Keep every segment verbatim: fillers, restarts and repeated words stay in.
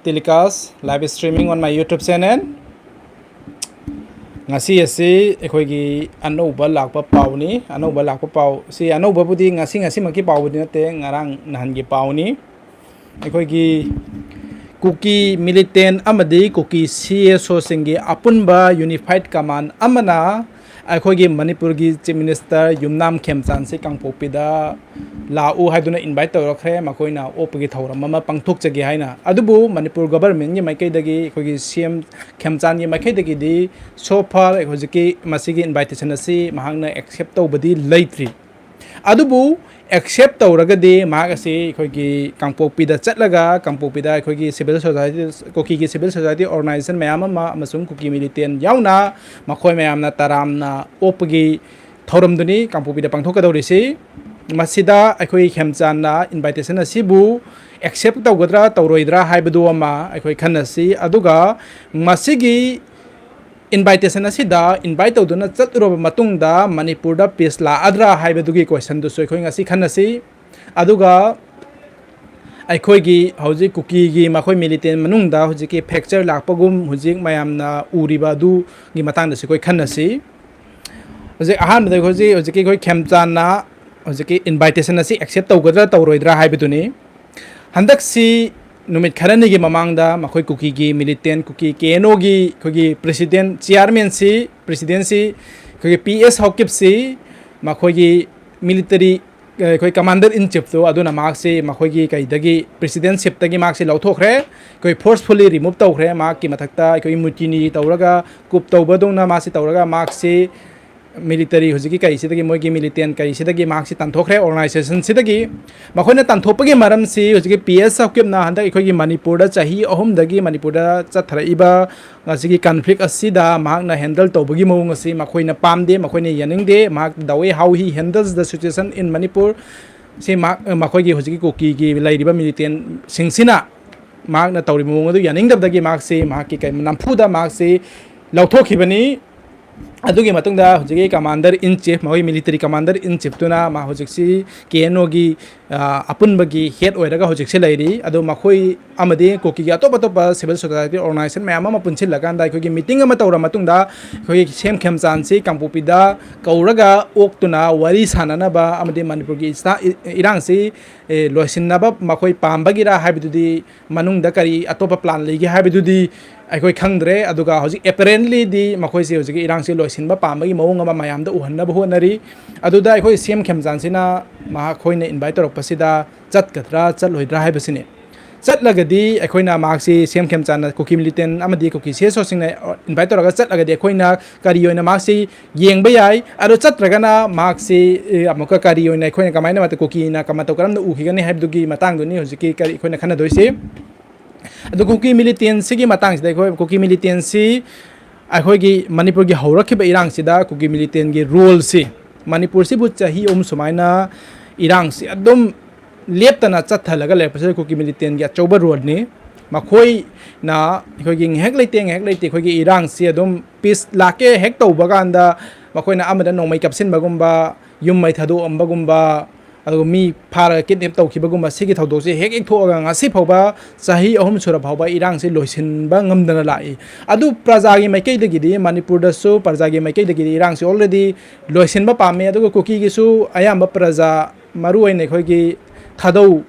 Telecast, live streaming on my YouTube channel. ꯉꯁꯤ ꯑꯁꯤ ꯑꯩꯈꯣꯏꯒꯤ ꯑꯅꯧꯕ ꯂꯥꯛꯄ ꯄꯥꯎꯅꯤ꯫ ꯑꯅꯧꯕ ꯂꯥꯛꯄ ꯄꯥꯎ ꯁꯤ, ꯑꯅꯧꯕꯕꯨꯗꯤ ꯉꯁꯤ ꯉꯁꯤꯃꯛꯀꯤ ꯄꯥꯎꯕꯨꯗꯤ ꯅꯠꯇꯦ, ꯉꯔꯥꯡ ꯅꯍꯥꯟꯒꯤ ꯄꯥꯎꯅꯤ꯫ ꯑꯩꯈꯣꯏꯒꯤ ꯀꯨꯀꯤ ꯃꯤꯂꯤꯇꯦꯟ ꯑꯃꯗꯤ ꯀꯨꯀꯤ ꯁꯤ ꯑꯦꯁ ꯑꯣꯁꯤꯡꯒꯤ ꯑꯄꯨꯟꯕ ꯌꯨꯅꯤꯐꯥꯏꯠ ꯀꯃꯥꯟ ꯑꯃꯅ ꯑꯩꯈꯣꯏꯒꯤ ꯃꯅꯤꯄꯨꯔꯒꯤ ꯆꯤꯐ ꯃꯤꯅꯤꯁꯇꯔ ꯌꯨꯝꯅꯥꯝ ꯈꯦꯝꯆꯥꯟꯁꯤ ꯀꯥꯡꯄꯣꯛꯄꯤꯗ ꯂꯥꯛꯎ ꯍꯥꯏꯗꯨꯅ ꯏꯟꯚꯥꯏꯠ ꯇꯧꯔꯛꯈ꯭ꯔꯦ꯫ ꯃꯈꯣꯏꯅ ꯑꯣꯛꯄꯒꯤ ꯊꯧꯔꯝ ꯑꯃ ꯄꯥꯡꯊꯣꯛꯆꯒꯦ ꯍꯥꯏꯅ꯫ ꯑꯗꯨꯕꯨ ꯃꯅꯤꯄꯨꯔ ꯒꯚꯔꯟꯃꯦꯟꯒꯤ ꯃꯥꯏꯀꯩꯗꯒꯤ, ꯑꯩꯈꯣꯏꯒꯤ ꯁꯤ ꯑꯦꯝ ꯈꯦꯝꯆꯥꯟꯒꯤ ꯃꯥꯏꯀꯩꯗꯒꯤꯗꯤ so far ꯍꯧꯖꯤꯛꯀꯤ ꯃꯁꯤꯒꯤ ꯏꯟꯚꯥꯏꯇꯦꯁꯟ ꯑꯁꯤ ꯃꯍꯥꯛꯅ ꯑꯦꯛꯁꯦꯞ ꯇꯧꯕꯗꯤ ꯂꯩꯇ꯭ꯔꯤ꯫ ꯑꯗꯨꯕꯨ ꯑꯦꯛꯁꯦꯞ ꯇꯧꯔꯒꯗꯤ ꯃꯍꯥꯛ ꯑꯁꯤ ꯑꯩꯈꯣꯏꯒꯤ ꯀꯥꯡꯄꯣꯛꯄꯤꯗ ꯆꯠꯂꯒ, ꯀꯥꯡꯄꯣꯛꯄꯤꯗ ꯑꯩꯈꯣꯏꯒꯤ ꯁꯤꯚꯤꯜ ꯁꯣꯁꯥꯏꯇꯤ, ꯀꯨꯀꯤꯒꯤ ꯁꯤꯚꯤꯜ ꯁꯣꯁꯥꯏꯇꯤ ꯑꯣꯔꯒꯅꯥꯏꯖꯦꯁꯟ ꯃꯌꯥꯝ ꯑꯃ ꯑꯃꯁꯨꯡ ꯀꯨꯀꯤ ꯃꯤꯂꯤꯇꯦꯟ ꯌꯥꯎꯅ ꯃꯈꯣꯏ ꯃꯌꯥꯝꯅ ꯇꯔꯥꯝꯅ ꯑꯣꯛꯄꯒꯤ ꯊꯧꯔꯝꯗꯨꯅꯤ ꯀꯥꯡꯄꯣꯛꯄꯤꯗ ꯄꯥꯡꯊꯣꯛꯀꯗꯧꯔꯤꯁꯤ꯫ ꯃꯁꯤꯗ ꯑꯩꯈꯣꯏ ꯈꯦꯝꯆꯥꯟꯅ ꯏꯟꯚꯥꯏꯇꯦꯁꯟ ꯑꯁꯤꯕꯨ ꯑꯦꯛꯁꯦꯞ ꯇꯧꯒꯗ꯭ꯔꯥ ꯇꯧꯔꯣꯏꯗ꯭ꯔꯥ ꯍꯥꯏꯕꯗꯨ ꯑꯃ ꯑꯩꯈꯣꯏ ꯈꯟꯅꯁꯤ꯫ ꯑꯗꯨꯒ ꯃꯁꯤꯒꯤ ꯏꯟꯚꯥꯏꯇꯦꯁꯟ ꯑꯁꯤꯗ ꯏꯟꯚꯥꯏꯠ ꯇꯧꯗꯨꯅ ꯆꯠꯂꯨꯔꯕ ꯃꯇꯨꯡꯗ ꯃꯅꯤꯄꯨꯔꯗ ꯄꯤꯁ ꯂꯥꯛꯑꯗ꯭ꯔꯥ ꯍꯥꯏꯕꯗꯨꯒꯤ ꯀꯣꯏꯁꯟꯗꯨꯁꯨ ꯑꯩꯈꯣꯏ ꯉꯁꯤ ꯈꯟꯅꯁꯤ꯫ ꯑꯗꯨꯒ ꯑꯩꯈꯣꯏꯒꯤ ꯍꯧꯖꯤꯛ ꯀꯨꯀꯤꯒꯤ ꯃꯈꯣꯏ ꯃꯤꯂꯤꯇꯦꯟ ꯃꯅꯨꯡꯗ ꯍꯧꯖꯤꯛꯀꯤ ꯐ꯭ꯔꯦꯛꯆꯔ ꯂꯥꯛꯄꯒꯨꯝ ꯍꯧꯖꯤꯛ ꯃꯌꯥꯝꯅ ꯎꯔꯤꯕ ꯑꯗꯨꯒꯤ ꯃꯇꯥꯡꯗꯁꯨ ꯑꯩꯈꯣꯏ ꯈꯟꯅꯁꯤ꯫ ꯍꯧꯖꯤꯛ ꯑꯍꯥꯟꯕꯗ ꯑꯩꯈꯣꯏ ꯍꯧꯖꯤꯛ, ꯍꯧꯖꯤꯛꯀꯤ ꯑꯩꯈꯣꯏ ꯈꯦꯝꯆꯥꯟꯅ ꯍꯧꯖꯤꯛꯀꯤ ꯏꯟꯚꯥꯏꯇꯦꯁꯟ ꯑꯁꯤ ꯑꯦꯛꯁꯦꯞ ꯇꯧꯒꯗ꯭ꯔꯥ ꯇꯧꯔꯣꯏꯗ꯭ꯔꯥ ꯍꯥꯏꯕꯗꯨꯅꯤ꯫ ꯍꯟꯗꯛꯁꯤ ꯅꯨꯃꯤꯠ ꯈꯔꯅꯤꯒꯤ ꯃꯃꯥꯡꯗ ꯃꯈꯣꯏ ꯀꯨꯀꯤꯒꯤ ꯃꯤꯂꯤꯇꯦꯟ, ꯀꯨꯀꯤ ꯀꯦ ꯑꯦꯟ ꯑꯣꯒꯤ ꯑꯩꯈꯣꯏꯒꯤ ꯄ꯭ꯔꯦꯁꯤꯗꯦꯟ, ꯆꯤꯌꯥꯔꯃꯦꯟꯁꯤ, ꯄ꯭ꯔꯦꯁꯤꯗꯦꯟꯁꯤ ꯑꯩꯈꯣꯏꯒꯤ ꯄꯤ ꯑꯦꯁ ꯍꯥꯎꯀꯤꯞꯁꯤ ꯃꯈꯣꯏꯒꯤ ꯃꯤꯂꯤꯇꯔꯤ, ꯑꯩꯈꯣꯏ ꯀꯃꯥꯟꯗꯔ ꯏꯟ ꯆꯤꯐꯇꯨ ꯑꯗꯨꯅ ꯃꯍꯥꯛꯁꯤ ꯃꯈꯣꯏꯒꯤ ꯀꯩꯗꯒꯤ, ꯄ꯭ꯔꯦꯁꯤꯗꯦꯟꯁꯤꯞꯇꯒꯤ ꯃꯍꯥꯛꯁꯤ ꯂꯧꯊꯣꯛꯈ꯭ꯔꯦ꯫ ꯑꯩꯈꯣꯏ ꯐꯣꯔꯁꯐꯨꯜꯂꯤ ꯔꯤꯃꯨꯚ ꯇꯧꯈ꯭ꯔꯦ꯫ ꯃꯍꯥꯛꯀꯤ ꯃꯊꯛꯇ ꯑꯩꯈꯣꯏꯒꯤ ꯃꯨꯇꯤꯅꯤ ꯇꯧꯔꯒ, ꯀꯨꯞ ꯇꯧꯕꯗꯧꯅ ꯃꯥꯁꯤ ꯇꯧꯔꯒ ꯃꯍꯥꯛꯁꯤ ꯃꯤꯂꯤꯇꯔꯤ ꯍꯧꯖꯤꯛꯀꯤ ꯀꯩꯁꯤꯗꯒꯤ, ꯃꯣꯏꯒꯤ ꯃꯤꯂꯤꯇꯦꯟ ꯀꯩꯁꯤꯗꯒꯤ ꯃꯍꯥꯛꯁꯤ ꯇꯥꯟꯊꯣꯛꯈ꯭ꯔꯦ ꯑꯣꯔꯒꯅꯥꯏꯖꯦꯁꯟꯁꯤꯗꯒꯤ꯫ ꯃꯈꯣꯏꯅ ꯇꯥꯟꯊꯣꯛꯄꯒꯤ ꯃꯔꯝꯁꯤ ꯍꯧꯖꯤꯛꯀꯤ ꯄꯤ ꯑꯦꯁ ꯍꯥꯎꯀꯤꯞꯅ ꯍꯟꯗꯛ ꯑꯩꯈꯣꯏꯒꯤ ꯃꯅꯤꯄꯨꯔꯗ ꯆꯍꯤ ꯑꯍꯨꯝꯗꯒꯤ ꯃꯅꯤꯄꯨꯔꯗ ꯆꯠꯊꯔꯛꯏꯕ ꯉꯁꯤꯒꯤ ꯀꯟꯐ꯭ꯂꯤꯛ ꯑꯁꯤꯗ ꯃꯍꯥꯛꯅ ꯍꯦꯟꯗꯜ ꯇꯧꯕꯒꯤ ꯃꯑꯣꯡ ꯑꯁꯤ ꯃꯈꯣꯏꯅ ꯄꯥꯝꯗꯦ, ꯃꯈꯣꯏꯅ ꯌꯥꯅꯤꯡꯗꯦ꯫ ꯃꯍꯥꯛ, the way how he handles the situation in Manipur ꯁꯤ ꯃꯍꯥꯛ, ꯃꯈꯣꯏꯒꯤ ꯍꯧꯖꯤꯛꯀꯤ ꯀꯨꯀꯤꯒꯤ ꯂꯩꯔꯤꯕ ꯃꯤꯂꯤꯇꯦꯟꯁꯤꯡꯁꯤꯅ ꯃꯍꯥꯛꯅ ꯇꯧꯔꯤꯕ ꯃꯑꯣꯡ ꯑꯗꯨ ꯌꯥꯅꯤꯡꯗꯕꯗꯒꯤ ꯃꯍꯥꯛꯁꯤ ꯃꯍꯥꯛꯀꯤ ꯀꯩ, ꯅꯝꯐꯨꯗ ꯃꯍꯥꯛꯁꯤ ꯂꯧꯊꯣꯛꯈꯤꯕꯅꯤ꯫ ꯑꯗꯨꯒꯤ ꯃꯇꯨꯡꯗ ꯍꯧꯖꯤꯛꯀꯤ commander in chief, ꯃꯈꯣꯏ military commander in chiefꯇꯨꯅ ꯃꯥ ꯍꯧꯖꯤꯛꯁꯤ ꯀꯦ ꯑꯦꯟ ꯑꯣꯒꯤ ꯑꯄꯨꯟꯕꯒꯤ head ꯑꯣꯏꯔꯒ ꯍꯧꯖꯤꯛꯁꯦ ꯂꯩꯔꯤ꯫ ꯑꯗꯣ ꯃꯈꯣꯏ ꯑꯃꯗꯤ ꯀꯨꯀꯤꯒꯤ ꯑꯇꯣꯞ ꯑꯇꯣꯞꯄ civil society organization ꯃꯌꯥꯝ ꯑꯃ ꯄꯨꯟꯁꯤꯜꯂꯀꯥꯟꯗ ꯑꯩꯈꯣꯏꯒꯤ meeting ꯑꯃ ꯇꯧꯔ ꯃꯇꯨꯡꯗ ꯑꯩꯈꯣꯏꯒꯤ ꯁꯤ ꯑꯦꯝ ꯈꯦꯝꯆꯥꯟꯁꯤ ꯀꯥꯡꯄꯣꯛꯄꯤꯗ ꯀꯧꯔꯒ ꯑꯣꯛꯇꯨꯅ ꯋꯥꯔꯤ ꯁꯥꯟꯅꯅꯕ ꯑꯃꯗꯤ ꯃꯅꯤꯄꯨꯔꯒꯤ ꯏꯁꯇꯥ-, ꯏ-, ꯏꯔꯥꯡꯁꯤ, ꯑꯦ, ꯂꯣꯏꯁꯤꯟꯅꯕ ꯃꯈꯣꯏ ꯄꯥꯝꯕꯒꯤꯔꯥ ꯍꯥꯏꯕꯗꯨꯗꯤ, ꯃꯅꯨꯡꯗ ꯀꯔꯤ ꯑꯇꯣꯞꯄ plan ꯂꯩꯒꯦ ꯍꯥꯏꯕꯗꯨꯗꯤ ꯑꯩꯈꯣꯏ ꯈꯪꯗ꯭ꯔꯦ꯫ ꯑꯗꯨꯒ ꯍꯧꯖꯤꯛ apparentlyꯗꯤ ꯃꯈꯣꯏꯁꯦ ꯍꯧꯖꯤꯛꯀꯤ ꯏꯔꯥꯡꯁꯦ ꯂꯣꯏꯁꯤꯟꯕ ꯄꯥꯝꯕꯒꯤ ꯃꯑꯣꯡ ꯑꯃ ꯃꯌꯥꯝꯗ ꯎꯍꯟꯅꯕ ꯍꯣꯠꯅꯔꯤ꯫ ꯑꯗꯨꯗ ꯑꯩꯈꯣꯏ ꯁꯤ ꯑꯦꯝ ꯈꯦꯝꯆꯥꯟꯁꯤꯅ ꯃꯍꯥꯛꯈꯣꯏꯅ invite ꯇꯧꯔꯛꯄꯁꯤꯗ ꯆꯠꯀꯗ꯭ꯔꯥ ꯆꯠꯂꯣꯏꯗ꯭ꯔꯥ ꯍꯥꯏꯕꯁꯤꯅꯤ꯫ ꯆꯠꯂꯒꯗꯤ ꯑꯩꯈꯣꯏꯅ ꯃꯍꯥꯛꯁꯤ ꯁꯤ ꯑꯦꯝ ꯈꯦꯝꯆꯥꯟꯅ ꯀꯨꯀꯤ militant ꯑꯃꯗꯤ ꯀꯨꯀꯤ ꯁꯤ ꯑꯦꯁ ꯑꯣꯁꯤꯡꯅ invite ꯇꯧꯔꯒ ꯆꯠꯂꯒꯗꯤ ꯑꯩꯈꯣꯏꯅ ꯀꯔꯤ ꯑꯣꯏꯅ ꯃꯍꯥꯛꯁꯤ ꯌꯦꯡꯕ ꯌꯥꯏ꯫ ꯑꯗꯣ ꯆꯠꯇ꯭ꯔꯒꯅ ꯃꯍꯥꯛꯁꯤ, ꯑꯦ, ꯑꯃꯨꯛꯀ ꯀꯔꯤ ꯑꯣꯏꯅ ꯑꯩꯈꯣꯏꯅ ꯀꯃꯥꯏꯅ ꯃꯇꯧ ꯀꯨꯀꯤꯅ ꯀ-, ꯃꯇꯧ ꯀꯔꯝꯅ ꯎꯈꯤꯒꯅꯤ ꯍꯥꯏꯕꯗꯨꯒꯤ ꯃꯇꯥꯡꯗꯨꯅꯤ ꯍꯧꯖꯤꯛꯀꯤ ꯀꯔꯤ ꯑꯩꯈꯣꯏꯅ ꯈꯟꯅꯗꯣꯏꯁꯤ꯫ ꯑꯗꯨ ꯀꯨꯀꯤ militantꯁꯤꯒꯤ ꯃꯇꯥꯡꯁꯤꯗ ꯑꯩꯈꯣꯏ ꯀꯨꯀꯤ militantꯁꯤ ꯑꯩꯈꯣꯏꯒꯤ ꯃꯅꯤꯄꯨꯔꯒꯤ ꯍꯧꯔꯛꯈꯤꯕ ꯏꯔꯥꯡꯁꯤꯗ ꯀꯨꯀꯤ militantꯒꯤ roleꯁꯤ, ꯃꯅꯤꯄꯨꯔꯁꯤꯕꯨ ꯆꯍꯤ ꯑꯍꯨꯝ ꯁꯨꯃꯥꯏꯅ ꯏꯔꯥꯡꯁꯤ ꯑꯗꯨꯝ ꯂꯦꯞꯇꯅ ꯆꯠꯊꯍꯜꯂꯒ ꯂꯩꯔꯛꯄꯁꯤꯗ ꯀꯨꯀꯤ militantꯒꯤ ꯑꯆꯧꯕ roleꯅꯤ꯫ ꯃꯈꯣꯏꯅ ꯑꯩꯈꯣꯏꯒꯤ ꯉꯥꯏꯍꯥꯛ ꯂꯩꯇꯦ, ꯉꯥꯏꯍꯥꯛ ꯂꯩꯇꯦ ꯑꯩꯈꯣꯏꯒꯤ ꯏꯔꯥꯡꯁꯤ ꯑꯗꯨꯝ peace ꯂꯥꯛꯀꯦ ꯍꯦꯛ ꯇꯧꯕ ꯀꯥꯟꯗ ꯃꯈꯣꯏꯅ ꯑꯃꯗ ꯅꯣꯡꯃꯩ ꯀꯥꯞꯁꯤꯟꯕꯒꯨꯝꯕ, ꯌꯨꯝ ꯃꯩ ꯊꯥꯗꯣꯛꯑꯝꯕꯒꯨꯝꯕ, ꯑꯗꯨꯒ ꯃꯤ ꯐꯥꯔꯒ kidnap ꯇꯧꯈꯤꯕꯒꯨꯝꯕ ꯁꯤꯒꯤ ꯊꯧꯗꯣꯛꯁꯦ ꯍꯦꯛ ꯍꯦꯛ ꯊꯣꯛꯑꯒ ꯉꯁꯤ ꯐꯥꯎꯕ ꯆꯍꯤ ꯑꯍꯨꯝ ꯁꯨꯔ ꯐꯥꯎꯕ ꯏꯔꯥꯡꯁꯤ ꯂꯣꯏꯁꯤꯟꯕ ꯉꯝꯗꯅ ꯂꯥꯛꯏ꯫ ꯑꯗꯨ ꯄ꯭ꯔꯖꯥꯒꯤ ꯃꯥꯏꯀꯩꯗꯒꯤꯗꯤ, ꯃꯅꯤꯄꯨꯔꯗꯁꯨ ꯄ꯭ꯔꯖꯥꯒꯤ ꯃꯥꯏꯀꯩꯗꯒꯤꯗꯤ ꯏꯔꯥꯡꯁꯤ already ꯂꯣꯏꯁꯤꯟꯕ ꯄꯥꯝꯃꯤ꯫ ꯑꯗꯨꯒ ꯀꯨꯀꯤꯒꯤꯁꯨ ꯑꯌꯥꯝꯕ ꯄ꯭ꯔꯖꯥ, ꯃꯔꯨꯑꯣꯏꯅ ꯑꯩꯈꯣꯏꯒꯤ ꯊꯥꯗꯧ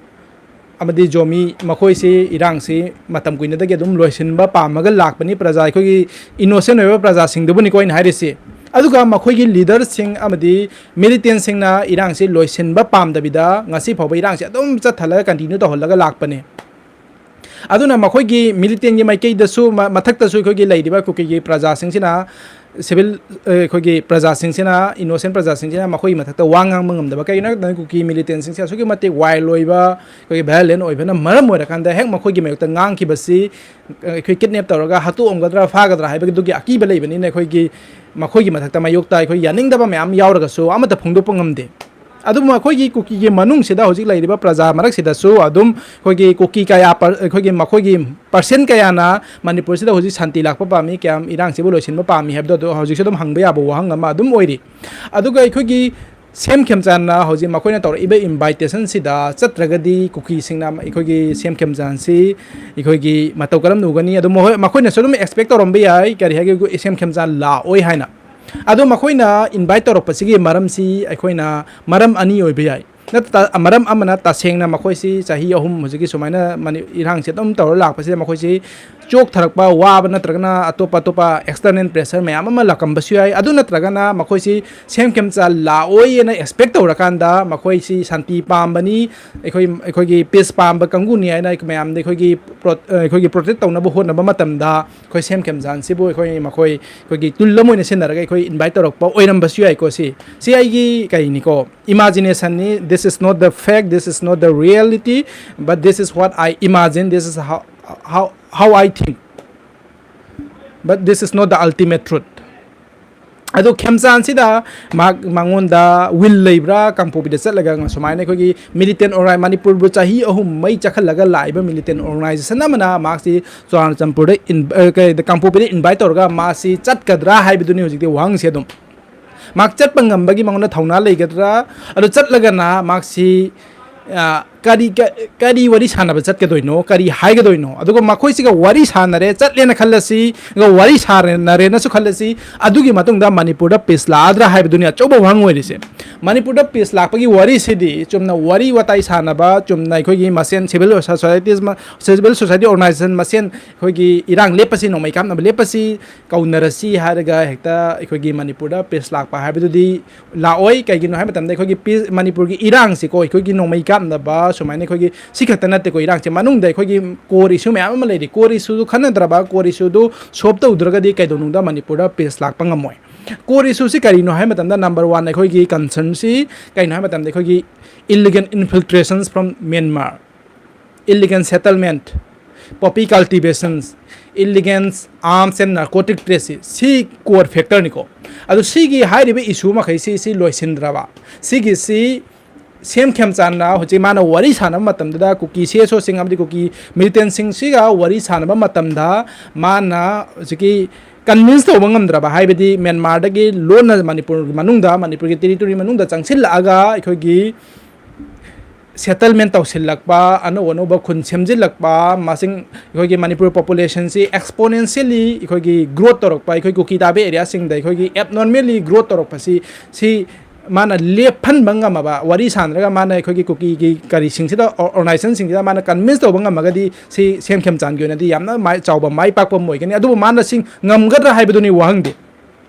ꯑꯃꯗꯤ ꯖꯣꯃꯤ, ꯃꯈꯣꯏꯁꯤ ꯏꯔꯥꯡꯁꯤ ꯃꯇꯝ ꯀꯨꯏꯅꯗꯒꯤ ꯑꯗꯨꯝ ꯂꯣꯏꯁꯤꯟꯕ ꯄꯥꯝꯃꯒ ꯂꯥꯛꯄꯅꯤ꯫ ꯄ꯭ꯔꯖꯥ, ꯑꯩꯈꯣꯏꯒꯤ innocent ꯑꯣꯏꯕ ꯄ꯭ꯔꯖꯥꯁꯤꯡꯗꯨꯕꯨꯅꯤꯀꯣ ꯑꯩꯅ ꯍꯥꯏꯔꯤꯁꯤ꯫ ꯑꯗꯨꯒ ꯃꯈꯣꯏꯒꯤ leaderꯁꯤꯡ ꯑꯃꯗꯤ militantꯁꯤꯡꯅ ꯏꯔꯥꯡꯁꯤ ꯂꯣꯏꯁꯤꯟꯕ ꯄꯥꯝꯗꯕꯤꯗ ꯉꯁꯤ ꯐꯥꯎꯕ ꯏꯔꯥꯡꯁꯤ ꯑꯗꯨꯝ ꯆꯠꯊꯍꯜꯂꯒ continue ꯇꯧꯍꯜꯂꯒ ꯂꯥꯛꯄꯅꯤ꯫ ꯑꯗꯨꯅ ꯃꯈꯣꯏꯒꯤ militantꯒꯤ ꯃꯥꯏꯀꯩꯗꯁꯨ, ꯃ-, ꯃꯊꯛꯇꯁꯨ ꯑꯩꯈꯣꯏꯒꯤ ꯂꯩꯔꯤꯕ ꯀꯨꯀꯤꯒꯤ ꯄ꯭ꯔꯖꯥꯁꯤꯡꯁꯤꯅ, civil, ꯑ, ꯑꯩꯈꯣꯏꯒꯤ ꯄ꯭ꯔꯖꯥꯁꯤꯡꯁꯤꯅ, innocent ꯄ꯭ꯔꯖꯥꯁꯤꯡꯁꯤꯅ ꯃꯈꯣꯏꯒꯤ ꯃꯊꯛꯇ ꯋꯥ ꯉꯥꯡꯕ ꯉꯝꯗꯕ꯫ ꯀꯩꯒꯤꯅꯣ ꯍꯥꯏꯕꯗ ꯀꯨꯀꯤ militantꯁꯤꯡꯁꯦ ꯑꯁꯨꯛꯀꯤ ꯃꯇꯤꯛ wild ꯑꯣꯏꯕ, ꯑꯩꯈꯣꯏꯒꯤ violent ꯑꯣꯏꯕꯅ ꯃꯔꯝ ꯑꯣꯏꯔꯀꯥꯟꯗ ꯍꯦꯛ ꯃꯈꯣꯏꯒꯤ ꯃꯥꯌꯣꯛꯇ ꯉꯥꯡꯈꯤꯕꯁꯤ, ꯑ, ꯑꯩꯈꯣꯏ kidnap ꯇꯧꯔꯒ ꯍꯥꯠꯇꯣꯛꯑꯝꯒꯗ꯭ꯔꯥ, ꯐꯥꯒꯗ꯭ꯔꯥ ꯍꯥꯏꯕꯗꯨꯒꯤ ꯑꯀꯤꯕ ꯂꯩꯕꯅꯤꯅ ꯑꯩꯈꯣꯏꯒꯤ ꯃꯈꯣꯏꯒꯤ ꯃꯊꯛꯇ ꯃꯥꯌꯣꯛꯇ ꯑꯩꯈꯣꯏ ꯌꯥꯅꯤꯡꯗꯕ ꯃꯌꯥꯝ ꯌꯥꯎꯔꯒꯁꯨ ꯑꯃꯠꯇ ꯐꯣꯡꯗꯣꯛꯄ ꯉꯝꯗꯦ꯫ ꯑꯗꯨꯕꯨ ꯑꯩꯈꯣꯏꯒꯤ ꯀꯨꯀꯤꯒꯤ ꯃꯅꯨꯡꯁꯤꯗ ꯍꯧꯖꯤꯛ ꯂꯩꯔꯤꯕ ꯄ꯭ꯔꯖꯥ ꯃꯔꯛꯁꯤꯗꯁꯨ ꯑꯗꯨꯝ ꯑꯩꯈꯣꯏꯒꯤ ꯀꯨꯀꯤ ꯀꯌꯥ per-, ꯑꯩꯈꯣꯏꯒꯤ ꯃꯈꯣꯏꯒꯤ percent ꯀꯌꯥꯅ ꯃꯅꯤꯄꯨꯔꯁꯤꯗ ꯍꯧꯖꯤꯛ ꯁꯥꯟꯇꯤ ꯂꯥꯛꯄ ꯄꯥꯝꯃꯤ, ꯀꯌꯥꯝ ꯏꯔꯥꯡꯁꯤꯕꯨ ꯂꯣꯏꯁꯤꯟꯕ ꯄꯥꯝꯃꯤ ꯍꯥꯏꯕꯗꯣ ꯑꯗꯨ ꯍꯧꯖꯤꯛꯁꯨ ꯑꯗꯨꯝ ꯍꯪꯕ ꯌꯥꯕ ꯋꯥꯍꯪ ꯑꯃ ꯑꯗꯨꯝ ꯑꯣꯏꯔꯤ꯫ ꯑꯗꯨꯒ ꯑꯩꯈꯣꯏꯒꯤ ꯁꯤ ꯑꯦꯝ ꯈꯦꯝꯆꯥꯟꯅ ꯍꯧꯖꯤꯛ ꯃꯈꯣꯏꯅ ꯇꯧꯔꯛꯏꯕ invitation ꯁꯤꯗ ꯆꯠꯇ꯭ꯔꯒꯗꯤ ꯀꯨꯀꯤꯁꯤꯡꯅ ꯑꯩꯈꯣꯏꯒꯤ ꯁꯤ ꯑꯦꯝ ꯈꯦꯝꯆꯥꯟꯁꯤ ꯑꯩꯈꯣꯏꯒꯤ ꯃꯇꯧ ꯀꯔꯝꯅ ꯎꯒꯅꯤ? ꯑꯗꯨ ꯃꯈꯣꯏ-, ꯃꯈꯣꯏꯅꯁꯨ ꯑꯗꯨꯝ expect ꯇꯧꯔꯝꯕ ꯌꯥꯏ, ꯀꯔꯤ ꯍꯥꯏꯒꯦ, ꯁꯤ ꯑꯦꯝ ꯈꯦꯝꯆꯥꯟ ꯂꯥꯛꯑꯣꯏ ꯍꯥꯏꯅ꯫ ꯑꯗꯣ ꯃꯈꯣꯏꯅ invite ꯇꯧꯔꯛꯄꯁꯤꯒꯤ ꯃꯔꯝꯁꯤ ꯑꯩꯈꯣꯏꯅ ꯃꯔꯝ ꯑꯅꯤ ꯑꯣꯏꯕ ꯌꯥꯏ꯫ ꯅꯠꯇ-, ꯃꯔꯝ ꯑꯃꯅ ꯇꯁꯦꯡꯅ ꯃꯈꯣꯏꯁꯤ ꯆꯍꯤ ꯑꯍꯨꯝ ꯍꯧꯖꯤꯛꯀꯤ ꯁꯨꯃꯥꯏꯅ ꯃꯅꯤ-, ꯏꯔꯥꯡꯁꯤ ꯑꯗꯨꯝ ꯇꯧꯔ ꯂꯥꯛꯄꯁꯤꯗ ꯃꯈꯣꯏꯁꯤ ꯆꯣꯛꯊꯔꯛꯄ, ꯋꯥꯕ ꯅꯠꯇ꯭ꯔꯒꯅ ꯑꯇꯣꯞ ꯑꯇꯣꯞꯄ external pressure ꯃꯌꯥꯝ ꯑꯃ ꯂꯥꯛꯂꯝꯕꯁꯨ ꯌꯥꯏ꯫ ꯑꯗꯨ ꯅꯠꯇ꯭ꯔꯒꯅ ꯃꯈꯣꯏꯁꯤ ꯁꯤ ꯑꯦꯝ ꯈꯦꯝꯆꯥꯟ ꯂꯥꯛꯑꯣꯏꯅ expect ꯇꯧꯔꯀꯥꯟꯗ ꯃꯈꯣꯏꯁꯤ ꯁꯥꯟꯇꯤ ꯄꯥꯝꯕꯅꯤ, ꯑꯩꯈꯣꯏ, ꯑꯩꯈꯣꯏꯒꯤ peace ꯄꯥꯝꯕ ꯀꯥꯡꯕꯨꯅꯤ ꯍꯥꯏꯅ ꯑꯩꯈꯣꯏ ꯃꯌꯥꯝꯗ ꯑꯩꯈꯣꯏꯒꯤ pro-, ꯑꯩꯈꯣꯏꯒꯤ protect ꯇꯧꯅꯕ ꯍꯣꯠꯅꯕ ꯃꯇꯝꯗ ꯑꯩꯈꯣꯏ ꯁꯤ ꯑꯦꯝ ꯈꯦꯝꯆꯥꯟꯁꯤꯕꯨ ꯑꯩꯈꯣꯏ, ꯃꯈꯣꯏ, ꯑꯩꯈꯣꯏꯒꯤ tool ꯑꯃ ꯑꯣꯏꯅ ꯁꯤꯖꯤꯟꯅꯔꯒ ꯑꯩꯈꯣꯏ invite ꯇꯧꯔꯛꯄ ꯑꯣꯏꯔꯝꯕꯁꯨ ꯌꯥꯏꯀꯣ꯫ ꯁꯤ, ꯁꯤ ꯑꯩꯒꯤ ꯀꯩꯅꯤꯀꯣ, imagination ꯅꯤ꯫ This is not the fact, this is not the reality, but this is what I imagine, this is how, how, how I think, but this is not the ultimate truth. ꯑꯗꯣ ꯈꯦꯝꯆꯥꯟꯁꯤꯗ ꯃꯍꯥꯛ, ꯃꯉꯣꯟꯗ will ꯂꯩꯕ꯭ꯔꯥ? ꯀꯥꯡꯄꯣꯛꯄꯤꯗ ꯆꯠꯂꯒ ꯁꯨꯃꯥꯏꯅ ꯑꯩꯈꯣꯏꯒꯤ militant organ-, ꯃꯅꯤꯄꯨꯔꯕꯨ ꯆꯍꯤ ꯑꯍꯨꯝ ꯃꯩ ꯆꯥꯛꯍꯜꯂꯒ ꯂꯥꯛꯏꯕ militant organization ꯑꯃꯅ ꯃꯍꯥꯛꯁꯤ ꯆꯨꯔꯥꯆꯥꯟꯄꯨꯔꯗ in-, ꯑ, ꯀꯩꯗ, ꯀꯥꯡꯄꯣꯛꯄꯤꯗ invite ꯇꯧꯔꯒ ꯃꯥꯁꯤ ꯆꯠꯀꯗ꯭ꯔꯥ ꯍꯥꯏꯕꯗꯨꯅꯤ ꯍꯧꯖꯤꯛꯇꯤ ꯋꯥꯍꯪꯁꯦ꯫ ꯑꯗꯨꯝ ꯃꯍꯥꯛ ꯆꯠꯄ ꯉꯝꯕꯒꯤ ꯃꯉꯣꯟꯗ ꯊꯧꯅꯥ ꯂꯩꯒꯗ꯭ꯔꯥ? ꯑꯗꯨ ꯆꯠꯂꯒꯅ ꯃꯍꯥꯛꯁꯤ, ꯑ, ꯀꯔꯤ, ꯀ-, ꯀꯔꯤ ꯋꯥꯔꯤ ꯁꯥꯟꯅꯕ ꯆꯠꯀꯗꯣꯏꯅꯣ, ꯀꯔꯤ ꯍꯥꯏꯒꯗꯣꯏꯅꯣ? ꯑꯗꯨꯒ ꯃꯈꯣꯏꯁꯤꯒ ꯋꯥꯔꯤ ꯁꯥꯟꯅꯔꯦ, ꯆꯠꯂꯦꯅ ꯈꯜꯂꯁꯤ, ꯑꯗꯨꯒ ꯋꯥꯔꯤ ꯁꯥꯟꯅꯔꯦꯅꯁꯨ ꯈꯜꯂꯁꯤ, ꯑꯗꯨꯒꯤ ꯃꯇꯨꯡꯗ ꯃꯅꯤꯄꯨꯔꯗ peace ꯂꯥꯛꯑꯗ꯭ꯔꯥ ꯍꯥꯏꯕꯗꯨꯅꯤ ꯑꯆꯧꯕ ꯋꯥꯍꯪ ꯑꯣꯏꯔꯤꯁꯦ꯫ ꯃꯅꯤꯄꯨꯔꯗ peace ꯂꯥꯛꯄꯒꯤ ꯋꯥꯔꯤꯁꯤꯗꯤ ꯆꯨꯝꯅ ꯋꯥꯔꯤ ꯋꯥꯇꯥꯏ ꯁꯥꯟꯅꯕ, ꯆꯨꯝꯅ ꯑꯩꯈꯣꯏꯒꯤ ꯃꯁꯦꯟ civil societies ꯃ-, civil society organization ꯃꯁꯦꯟ ꯑꯩꯈꯣꯏꯒꯤ ꯏꯔꯥꯡ ꯂꯦꯞꯄꯁꯤ, ꯅꯣꯡꯃꯩ ꯀꯥꯞꯅꯕ ꯂꯦꯞꯄꯁꯤ, ꯀꯧꯅꯔꯁꯤ ꯍꯥꯏꯔꯒ ꯍꯦꯛꯇ ꯑꯩꯈꯣꯏꯒꯤ ꯃꯅꯤꯄꯨꯔꯗ peace ꯂꯥꯛꯄ ꯍꯥꯏꯕꯗꯨꯗꯤ ꯂꯥꯛꯑꯣꯏ꯫ ꯀꯩꯒꯤꯅꯣ ꯍꯥꯏꯕ ꯃꯇꯝꯗ ꯑꯩꯈꯣꯏꯒꯤ peace, ꯃꯅꯤꯄꯨꯔꯒꯤ ꯏꯔꯥꯡꯁꯤꯀꯣ, ꯑꯩꯈꯣꯏꯒꯤ ꯅꯣꯡꯃꯩ ꯀꯥꯞꯅꯕ ꯁꯨꯃꯥꯏꯅ ꯑꯩꯈꯣꯏꯒꯤ ꯁꯤ ꯈꯛꯇ ꯅꯠꯇꯦꯀꯣ, ꯏꯔꯥꯡꯁꯦ ꯃꯅꯨꯡꯗ ꯑꯩꯈꯣꯏꯒꯤ core issue ꯃꯌꯥꯝ ꯑꯃ ꯂꯩꯔꯤ꯫ Core issue ꯗꯨ ꯈꯟꯅꯗ꯭ꯔꯕ, core issue ꯗꯨ solve ꯇꯧꯗ꯭ꯔꯒꯗꯤ ꯀꯩꯗꯧꯅꯨꯡꯗ ꯃꯅꯤꯄꯨꯔꯗ peace ꯂꯥꯛꯄ ꯉꯝꯃꯣꯏ꯫ Core issue ꯁꯤ ꯀꯔꯤꯅꯣ ꯍꯥꯏꯕ ꯃꯇꯝꯗ number one ꯑꯩꯈꯣꯏꯒꯤ concern ꯁꯤ ꯀꯩꯅꯣ ꯍꯥꯏꯕ ꯃꯇꯝꯗ ꯑꯩꯈꯣꯏꯒꯤ illegal infiltrations from Myanmar, illegal settlement, Poppy cultivations, illegal arms and narcotic trade ꯁꯤ, ꯁꯤ core factor ꯅꯤꯀꯣ꯫ ꯑꯗꯨ ꯁꯤꯒꯤ ꯍꯥꯏꯔꯤꯕ issue ꯃꯈꯩꯁꯤ ꯁꯤ ꯂꯣꯏꯁꯤꯟꯗ꯭ꯔꯕ, ꯁꯤꯒꯤꯁꯤ ꯁꯤ ꯑꯦꯝ ꯈꯦꯝꯆꯥꯟꯅ ꯍꯧꯖꯤꯛ ꯃꯥꯅ ꯋꯥꯔꯤ ꯁꯥꯟꯅꯕ ꯃꯇꯝꯗꯨꯗ ꯀꯨꯀꯤ ꯁꯤ ꯑꯦꯁ ꯑꯣꯁꯤꯡ ꯑꯃꯗꯤ ꯀꯨꯀꯤ militantꯁꯤꯡꯁꯤꯒ ꯋꯥꯔꯤ ꯁꯥꯟꯅꯕ ꯃꯇꯝꯗ ꯃꯥꯅ ꯍꯧꯖꯤꯛꯀꯤ convince ꯇꯧꯕ ꯉꯝꯗ꯭ꯔꯕ, ꯍꯥꯏꯕꯗꯤ ꯃ꯭ꯌꯥꯟꯃꯥꯔꯗꯒꯤ ꯂꯣꯟꯅ ꯃꯅꯤꯄꯨꯔꯒꯤ ꯃꯅꯨꯡꯗ, ꯃꯅꯤꯄꯨꯔꯒꯤ territory ꯃꯅꯨꯡꯗ ꯆꯪꯁꯤꯜꯂꯛꯑꯒ ꯑꯩꯈꯣꯏꯒꯤ settlement ꯇꯧꯁꯤꯜꯂꯛꯄ, ꯑꯅꯧ ꯑꯅꯧꯕ ꯈꯨꯟ ꯁꯦꯝꯖꯤꯜꯂꯛꯄ, ꯃꯁꯤꯡ, ꯑꯩꯈꯣꯏꯒꯤ ꯃꯅꯤꯄꯨꯔ populationꯁꯤ exponentially ꯑꯩꯈꯣꯏꯒꯤ growth ꯇꯧꯔꯛꯄ, ꯑꯩꯈꯣꯏ ꯀꯨꯀꯤ ꯇꯥꯕ areaꯁꯤꯡꯗ ꯑꯩꯈꯣꯏꯒꯤ abnormally growth ꯇꯧꯔꯛꯄꯁꯤ, ꯁꯤ ꯃꯥꯅ ꯂꯦꯞꯍꯟꯕ ꯉꯝꯃꯕ, ꯋꯥꯔꯤ ꯁꯥꯟꯅꯔꯒ ꯃꯥꯅ ꯑꯩꯈꯣꯏꯒꯤ ꯀꯨꯀꯤꯒꯤ ꯀꯔꯤꯁꯤꯡꯁꯤꯗ, organizationꯁꯤꯡꯁꯤꯗ ꯃꯥꯅ convince ꯇꯧꯕ ꯉꯝꯃꯒꯗꯤ ꯁꯤ ꯁꯤ ꯑꯦꯝ ꯈꯦꯝꯆꯥꯟꯒꯤ ꯑꯣꯏꯅꯗꯤ ꯌꯥꯝꯅ ꯃꯥꯏ, ꯆꯥꯎꯕ ꯃꯥꯏ ꯄꯥꯛꯄ ꯑꯃ ꯑꯣꯏꯒꯅꯤ꯫ ꯑꯗꯨꯕꯨ ꯃꯥꯅ ꯁꯤ ꯉꯝꯒꯗ꯭ꯔꯥ ꯍꯥꯏꯕꯗꯨꯅꯤ ꯋꯥꯍꯪꯗꯤ꯫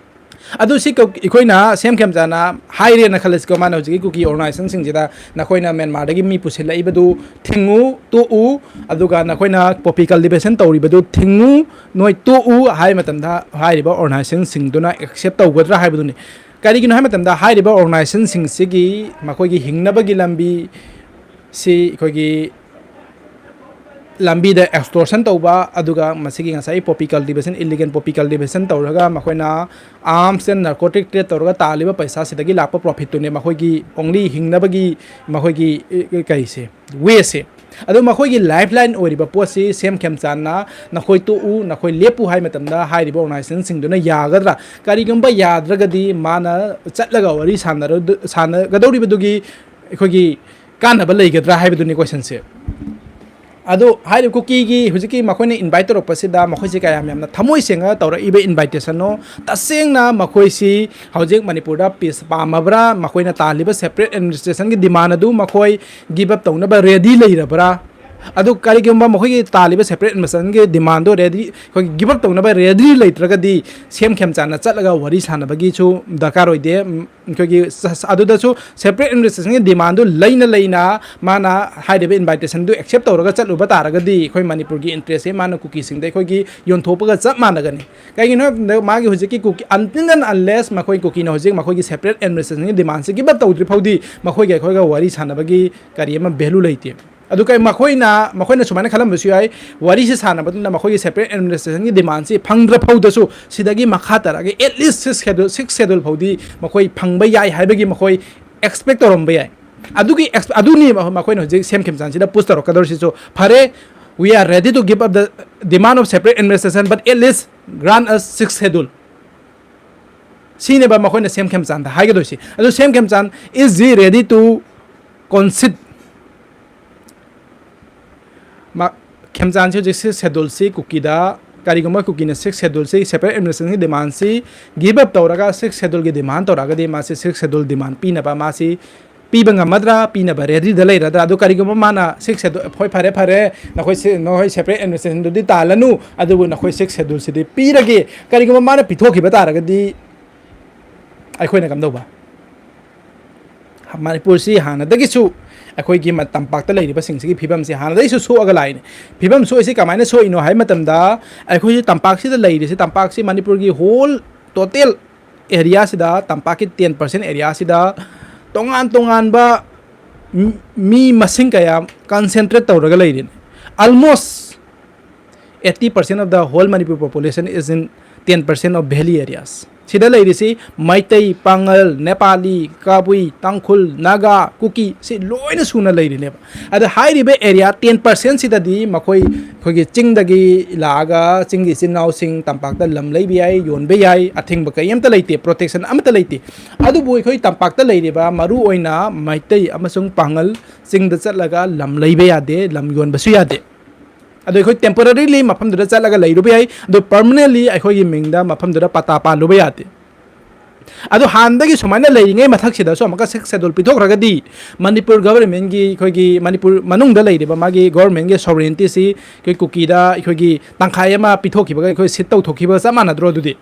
ꯑꯗꯨ ꯁꯤ ꯀ-, ꯑꯩꯈꯣꯏꯅ ꯁꯤ ꯑꯦꯝ ꯈꯦꯝꯆꯥꯟꯅ ꯍꯥꯏꯔꯦꯅ ꯈꯜꯂꯁꯤꯀꯣ, ꯃꯥꯅ ꯍꯧꯖꯤꯛꯀꯤ ꯀꯨꯀꯤ organizationꯁꯤꯡꯁꯤꯗ ꯅꯈꯣꯏꯅ ꯃ꯭ꯌꯥꯟꯃꯥꯔꯗꯒꯤ ꯃꯤ ꯄꯨꯁꯤꯜꯂꯛꯏꯕꯗꯨ ꯊꯤꯡꯉꯨ, ꯇꯣꯛꯎ, ꯑꯗꯨꯒ ꯅꯈꯣꯏꯅ poppy cultivation ꯇꯧꯔꯤꯕꯗꯨ ꯊꯤꯡꯉꯨ, ꯅꯣꯏ ꯇꯣꯛꯎ ꯍꯥꯏ ꯃꯇꯝꯗ ꯍꯥꯏꯔꯤꯕ organizationꯁꯤꯡꯗꯨꯅ accept ꯇꯧꯒꯗ꯭ꯔꯥ ꯍꯥꯏꯕꯗꯨꯅꯤ꯫ ꯀꯔꯤꯒꯤꯅꯣ ꯍꯥꯏꯕ ꯃꯇꯝꯗ ꯍꯥꯏꯔꯤꯕ organizationꯁꯤꯡꯁꯤꯒꯤ ꯃꯈꯣꯏꯒꯤ ꯍꯤꯡꯅꯕꯒꯤ ꯂꯝꯕꯤ ꯁꯤ ꯑꯩꯈꯣꯏꯒꯤ ꯂꯝꯕꯤꯗ extortion ꯇꯧꯕ, ꯑꯗꯨꯒ ꯃꯁꯤꯒꯤ ꯉꯁꯥꯏ poppy cultivation, illegal poppy cultivation ꯇꯧꯔꯒ ꯃꯈꯣꯏꯅ arms and narcotic trade ꯇꯧꯔꯒ ꯇꯥꯜꯂꯤꯕ ꯄꯩꯁꯥꯁꯤꯗꯒꯤ ꯂꯥꯛꯄ profitꯇꯨꯅꯦ ꯃꯈꯣꯏꯒꯤ only ꯍꯤꯡꯅꯕꯒꯤ ꯃꯈꯣꯏꯒꯤ, ꯑꯦ, ꯑꯦ, ꯀꯔꯤꯁꯦ, wayꯁꯦ꯫ ꯑꯗꯨ ꯃꯈꯣꯏꯒꯤ lifeline ꯑꯣꯏꯔꯤꯕ ꯄꯣꯠꯁꯤ ꯁꯤ ꯑꯦꯝ ꯈꯦꯝꯆꯥꯟꯅ ꯅꯈꯣꯏ ꯇꯣꯛꯎ, ꯅꯈꯣꯏ ꯂꯦꯞꯄꯨ ꯍꯥꯏ ꯃꯇꯝꯗ ꯍꯥꯏꯔꯤꯕ organizationꯁꯤꯡꯗꯨꯅ ꯌꯥꯒꯗ꯭ꯔꯥ? ꯀꯔꯤꯒꯨꯝꯕ ꯌꯥꯗ꯭ꯔꯒꯗꯤ ꯃꯥꯅ ꯆꯠꯂꯒ ꯋꯥꯔꯤ ꯁꯥꯟꯅꯔ-, ꯁꯥꯟꯅꯒꯗꯧꯔꯤꯕꯗꯨꯒꯤ ꯑꯩꯈꯣꯏꯒꯤ ꯀꯥꯟꯅꯕ ꯂꯩꯒꯗ꯭ꯔꯥ ꯍꯥꯏꯕꯗꯨꯅꯤ questionꯁꯦ꯫ ꯑꯗꯣ ꯍꯥꯏꯔꯤꯕ ꯀꯨꯀꯤꯒꯤ ꯍꯧꯖꯤꯛꯀꯤ ꯃꯈꯣꯏꯅ invite ꯇꯧꯔꯛꯄꯁꯤꯗ ꯃꯈꯣꯏꯁꯦ ꯀꯌꯥꯝ ꯌꯥꯝꯅ ꯊꯃꯣꯏ ꯁꯦꯡꯅ ꯇꯧꯔꯛꯏꯕ invitationꯅꯣ? ꯇꯁꯦꯡꯅ ꯃꯈꯣꯏꯁꯤ ꯍꯧꯖꯤꯛ ꯃꯅꯤꯄꯨꯔꯗ peace ꯄꯥꯝꯃꯕ꯭ꯔꯥ? ꯃꯈꯣꯏꯅ ꯇꯥꯜꯂꯤꯕ separate administrationꯒꯤ demand ꯑꯗꯨ ꯃꯈꯣꯏ give up ꯇꯧꯅꯕ ready ꯂꯩꯔꯕ꯭ꯔꯥ? ꯑꯗꯨ ꯀꯔꯤꯒꯨꯝꯕ ꯃꯈꯣꯏꯒꯤ ꯇꯥꯜꯂꯤꯕ separate administrationꯒꯤ demandꯗꯣ ready, ꯑꯩꯈꯣꯏꯒꯤ give up ꯇꯧꯅꯕ ready ꯂꯩꯇ꯭ꯔꯒꯗꯤ ꯁꯤ ꯑꯦꯝ ꯈꯦꯝꯆꯥꯟꯅ ꯆꯠꯂꯒ ꯋꯥꯔꯤ ꯁꯥꯟꯅꯕꯒꯤꯁꯨ ꯗꯔꯀꯥꯔ ꯑꯣꯏꯗꯦ꯫ ꯎꯝ, ꯑꯩꯈꯣꯏꯒꯤ ꯁ-, ꯁ-, ꯑꯗꯨꯗꯁꯨ separate administrationꯒꯤ demandꯗꯨ ꯂꯩꯅ ꯂꯩꯅ ꯃꯥꯅ ꯍꯥꯏꯔꯤꯕ invitationꯗꯨ accept ꯇꯧꯔꯒ ꯆꯠꯂꯨꯕ ꯇꯥꯔꯒꯗꯤ ꯑꯩꯈꯣꯏ ꯃꯅꯤꯄꯨꯔꯒꯤ interestꯁꯦ ꯃꯥꯅ ꯀꯨꯀꯤꯁꯤꯡꯗ ꯑꯩꯈꯣꯏꯒꯤ ꯌꯣꯟꯊꯣꯛꯄꯒ ꯆꯞ ꯃꯥꯟꯅꯒꯅꯤ꯫ ꯀꯩꯒꯤꯅꯣ ꯍꯥꯏꯕ ꯃꯇꯝꯗ ꯃꯥꯒꯤ ꯍꯧꯖꯤꯛꯀꯤ ꯀꯨꯀꯤ, until and unless ꯃꯈꯣꯏ ꯀꯨꯀꯤꯅ ꯍꯧꯖꯤꯛ ꯃꯈꯣꯏꯒꯤ separate administrationꯒꯤ demandꯁꯦ give up ꯇꯧꯗ꯭ꯔꯤ ꯐꯥꯎꯗꯤ ꯃꯈꯣꯏꯒ ꯑꯩꯈꯣꯏꯒ ꯋꯥꯔꯤ ꯁꯥꯟꯅꯕꯒꯤ ꯀꯔꯤ ꯑꯃ value ꯂꯩꯇꯦ꯫ ꯑꯗꯨ ꯀꯩ ꯃꯈꯣꯏꯅ ꯃꯈꯣꯏꯅ ꯁꯨꯃꯥꯏꯅ ꯈꯜꯂꯝꯕꯁꯨ ꯌꯥꯏ, ꯋꯥꯔꯤꯁꯤ ꯁꯥꯟꯅꯕꯗꯨꯅ ꯃꯈꯣꯏꯒꯤ separate administrationꯒꯤ demandꯁꯤ ꯐꯪꯗ꯭ꯔ ꯐꯥꯎꯗꯁꯨ ꯁꯤꯗꯒꯤ ꯃꯈꯥ ꯇꯥꯔꯛꯑꯒ at least sixth schedule, sixth schedule ꯐꯥꯎꯗꯤ ꯃꯈꯣꯏ ꯐꯪꯕ ꯌꯥꯏ ꯍꯥꯏꯕꯒꯤ ꯃꯈꯣꯏ expect ꯇꯧꯔꯝꯕ ꯌꯥꯏ꯫ ꯑꯗꯨꯒꯤ ex- ꯑꯗꯨꯅꯤ ꯃꯈꯣꯏꯅ ꯍꯧꯖꯤꯛ ꯁꯦꯝ ꯈꯦꯝꯆꯥꯟꯁꯤꯗ push ꯇꯧꯔꯛꯀꯗꯧꯔꯤꯁꯤꯁꯨ꯫ ꯐꯔꯦ, we are ready to give up the demand of separate administration, but at least grant us sixth schedule꯫ ꯁꯤꯅꯦꯕ ꯃꯈꯣꯏꯅ ꯁꯦꯝ ꯈꯦꯝꯆꯥꯟꯗ ꯍꯥꯏꯒꯗꯣꯏꯁꯤ꯫ ꯑꯗꯨ ꯁꯦꯝ ꯈꯦꯝꯆꯥꯟ, is he ready to concede? ꯃꯥ, ꯈꯦꯝꯆꯥꯟꯁꯤ ꯍꯧꯖꯤꯛ sixth scheduleꯁꯤ ꯀꯨꯀꯤꯗ, ꯀꯔꯤꯒꯨꯝꯕ ꯀꯨꯀꯤꯅ sixth scheduleꯁꯤ, separate administrationꯒꯤ demandꯁꯤ give up ꯇꯧꯔꯒ sixth scheduleꯒꯤ demand ꯇꯧꯔꯛꯑꯒꯗꯤ ꯃꯥꯁꯤ sixth schedule demand ꯄꯤꯅꯕ ꯃꯥꯁꯤ ꯄꯤꯕ ꯉꯝꯃꯗ꯭ꯔꯥ, ꯄꯤꯅꯕ readyꯗ ꯂꯩꯔꯗ꯭ꯔꯥ? ꯑꯗꯨ ꯀꯔꯤꯒꯨꯝꯕ ꯃꯥꯅ sixth schedule, "ꯍꯣꯏ, ꯐꯔꯦ, ꯐꯔꯦ, ꯅꯈꯣꯏ ꯁꯤ-, ꯅꯈꯣꯏ separate administrationꯗꯨꯗꯤ ꯇꯥꯜꯂꯅꯨ, ꯑꯗꯨꯕꯨ ꯅꯈꯣꯏ sixth scheduleꯁꯤꯗꯤ ꯄꯤꯔꯒꯦ", ꯀꯔꯤꯒꯨꯝꯕ ꯃꯥꯅ ꯄꯤꯊꯣꯛꯈꯤꯕ ꯇꯥꯔꯒꯗꯤ ꯑꯩꯈꯣꯏꯅ ꯀꯝꯗꯧꯕ? ꯃꯅꯤꯄꯨꯔꯁꯤ ꯍꯥꯟꯅꯗꯒꯤꯁꯨ ꯑꯩꯈꯣꯏꯒꯤ ꯃ-, ꯇꯝꯄꯥꯛꯇ ꯂꯩꯔꯤꯕꯁꯤꯡꯁꯤꯒꯤ ꯐꯤꯕꯝꯁꯤ ꯍꯥꯟꯅꯗꯒꯤꯁꯨ ꯁꯣꯛꯑꯒ ꯂꯥꯛꯏꯅꯦ꯫ ꯐꯤꯕꯝ ꯁꯣꯛꯏꯁꯤ ꯀꯃꯥꯏꯅ ꯁꯣꯛꯏꯅꯣ ꯍꯥꯏꯕ ꯃꯇꯝꯗ, ꯑꯩꯈꯣꯏꯒꯤ ꯇꯝꯄꯥꯛꯁꯤꯗ ꯂꯩꯔꯤꯁꯤ, ꯇꯝꯄꯥꯛꯁꯤ ꯃꯅꯤꯄꯨꯔꯒꯤ whole total areaꯁꯤꯗ, ꯇꯝꯄꯥꯛꯀꯤ ten percent areaꯁꯤꯗ ꯇꯣꯉꯥꯟ ꯇꯣꯉꯥꯟꯕ ꯃꯤ, ꯃꯤ ꯃꯁꯤꯡ ꯀꯌꯥ concentrate ꯇꯧꯔꯒ ꯂꯩꯔꯤꯅꯤ꯫ Almost eighty percent of the whole Manipur population is in ten percent of valley areas. ꯁꯤꯗ ꯂꯩꯔꯤꯁꯤ ꯃꯩꯇꯩ, ꯄꯥꯉꯜ, ꯅꯦꯄꯥꯂꯤ, ꯀꯕꯨꯏ, ꯇꯥꯡꯈꯨꯜ, ꯅꯥꯒꯥ, ꯀꯨꯀꯤ, ꯁꯤ ꯂꯣꯏꯅ ꯁꯨꯅ ꯂꯩꯔꯤꯅꯦꯕ꯫ ꯑꯗ ꯍꯥꯏꯔꯤꯕ area ten percentꯁꯤꯗꯗꯤ ꯃꯈꯣꯏ, ꯑꯩꯈꯣꯏꯒꯤ ꯆꯤꯡꯗꯒꯤ ꯂꯥꯛꯑꯒ ꯆꯤꯡꯒꯤ ꯏꯆꯤꯟ ꯏꯅꯥꯎꯁꯤꯡ ꯇꯝꯄꯥꯛꯇ ꯂꯝ ꯂꯩꯕ ꯌꯥꯏ, ꯌꯣꯟꯕ ꯌꯥꯏ, ꯑꯊꯤꯡꯕ ꯀꯔꯤꯝꯇ ꯂꯩꯇꯦ, protection ꯑꯃꯠꯇ ꯂꯩꯇꯦ꯫ ꯑꯗꯨꯕꯨ ꯑꯩꯈꯣꯏ ꯇꯝꯄꯥꯛꯇ ꯂꯩꯔꯤꯕ ꯃꯔꯨ ꯑꯣꯏꯅ ꯃꯩꯇꯩ ꯑꯃꯁꯨꯡ ꯄꯥꯉꯜ ꯆꯤꯡꯗ ꯆꯠꯂꯒ ꯂꯝ ꯂꯩꯕ ꯌꯥꯗꯦ, ꯂꯝ ꯌꯣꯟꯕꯁꯨ ꯌꯥꯗꯦ꯫ ꯑꯗꯣ ꯑꯩꯈꯣꯏ temporarily ꯃꯐꯝꯗꯨꯗ ꯆꯠꯂꯒ ꯂꯩꯔꯨꯕ ꯌꯥꯏ, ꯑꯗꯣ permanently ꯑꯩꯈꯣꯏꯒꯤ ꯃꯤꯡꯗ ꯃꯐꯝꯗꯨꯗ ꯄꯇꯥ ꯄꯥꯜꯂꯨꯕ ꯌꯥꯗꯦ꯫ ꯑꯗꯣ ꯍꯥꯟꯅꯗꯒꯤ ꯁꯨꯃꯥꯏꯅ ꯂꯩꯔꯤꯉꯩ ꯃꯊꯛꯁꯤꯗꯁꯨ ꯑꯃꯨꯛꯀ sixth schedule ꯄꯤꯊꯣꯛꯈ꯭ꯔꯒꯗꯤ, ꯃꯅꯤꯄꯨꯔ governmentꯒꯤ, ꯑꯩꯈꯣꯏꯒꯤ ꯃꯅꯤꯄꯨꯔ ꯃꯅꯨꯡꯗ ꯂꯩꯔꯤꯕ ꯃꯥꯒꯤ governmentꯒꯤ sovereigntyꯁꯤ ꯑꯩꯈꯣꯏ ꯀꯨꯀꯤꯗ ꯑꯩꯈꯣꯏꯒꯤ ꯇꯪꯈꯥꯏ ꯑꯃ ꯄꯤꯊꯣꯛꯈꯤꯕꯒ ꯑꯩꯈꯣꯏ cede ꯇꯧꯊꯣꯛꯈꯤꯕꯒ ꯆꯞ ꯃꯥꯟꯅꯗ꯭ꯔꯣ? ꯑꯗꯨꯗꯤ,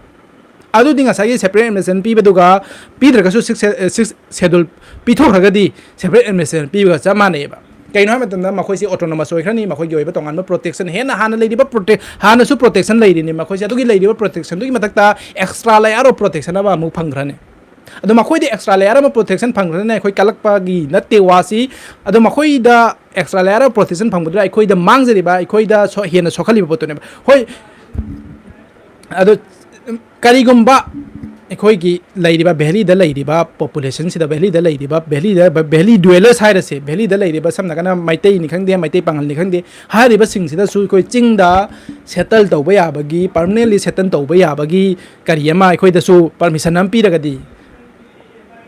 ꯑꯗꯨꯗꯤ ꯉꯁꯥꯏꯒꯤ separate administration ꯄꯤꯕꯗꯨꯒ ꯄꯤꯗ꯭ꯔꯒꯁꯨ sixth, sixth schedule ꯄꯤꯊꯣꯛꯈ꯭ꯔꯒꯗꯤ separate administration ꯄꯤꯕꯒ ꯆꯞ ꯃꯥꯟꯅꯩꯑꯕ꯫ ꯀꯩꯅꯣ ꯍꯥꯏꯕ ꯃꯇꯝꯗ ꯃꯈꯣꯏꯁꯤ autonomous ꯑꯣꯏꯈ꯭ꯔꯅꯤ, ꯃꯈꯣꯏꯒꯤ ꯑꯣꯏꯕ ꯇꯣꯉꯥꯟꯕ protection, ꯍꯦꯟꯅ ꯍꯥꯟꯅ ꯂꯩꯔꯤꯕ protect-, ꯍꯥꯟꯅꯁꯨ protection ꯂꯩꯔꯤꯅꯤ ꯃꯈꯣꯏꯁꯦ, ꯑꯗꯨꯒꯤ ꯂꯩꯔꯤꯕ protectionꯗꯨꯒꯤ ꯃꯊꯛꯇ extra layer of protection ꯑꯃ ꯑꯃꯨꯛ ꯐꯪꯈ꯭ꯔꯅꯤ꯫ ꯑꯗꯣ ꯃꯈꯣꯏꯗ extra layer ꯑꯃ protection ꯐꯪꯈ꯭ꯔꯅꯤꯅ ꯑꯩꯈꯣꯏ ꯀꯜꯂꯛꯄꯒꯤ ꯅꯠꯇꯦ ꯋꯥꯁꯤ꯫ ꯑꯗꯣ ꯃꯈꯣꯏꯗ extra layer ꯑꯃ protection ꯐꯪꯕꯗꯨꯅ ꯑꯩꯈꯣꯏꯗ ꯃꯥꯡꯖꯔꯤꯕ, ꯑꯩꯈꯣꯏꯗ ꯁꯣ-, ꯍꯦꯟꯅ ꯁꯣꯛꯍꯜꯂꯤꯕ ꯄꯣꯠꯇꯨꯅꯦꯕ꯫ ꯍꯣꯏ, ꯑꯗꯣ ꯀꯔꯤꯒꯨꯝꯕ ꯑꯩꯈꯣꯏꯒꯤ ꯂꯩꯔꯤꯕ valleyꯗ ꯂꯩꯔꯤꯕ populationꯁꯤꯗ, valleyꯗ ꯂꯩꯔꯤꯕ, valleyꯗ, valley dwellers ꯍꯥꯏꯔꯁꯦ, valleyꯗ ꯂꯩꯔꯤꯕ ꯁꯝꯅ ꯀꯟꯅ ꯃꯩꯇꯩꯅꯤ ꯈꯪꯗꯦ, ꯃꯩꯇꯩ ꯄꯥꯉꯜꯅꯤ ꯈꯪꯗꯦ, ꯍꯥꯏꯔꯤꯕꯁꯤꯡꯁꯤꯗꯁꯨ ꯑꯩꯈꯣꯏ ꯆꯤꯡꯗ settle ꯇꯧꯕ ꯌꯥꯕꯒꯤ, permanently settle ꯇꯧꯕ ꯌꯥꯕꯒꯤ ꯀꯔꯤ ꯑꯃ ꯑꯩꯈꯣꯏꯗꯁꯨ permission ꯑꯃ ꯄꯤꯔꯒꯗꯤ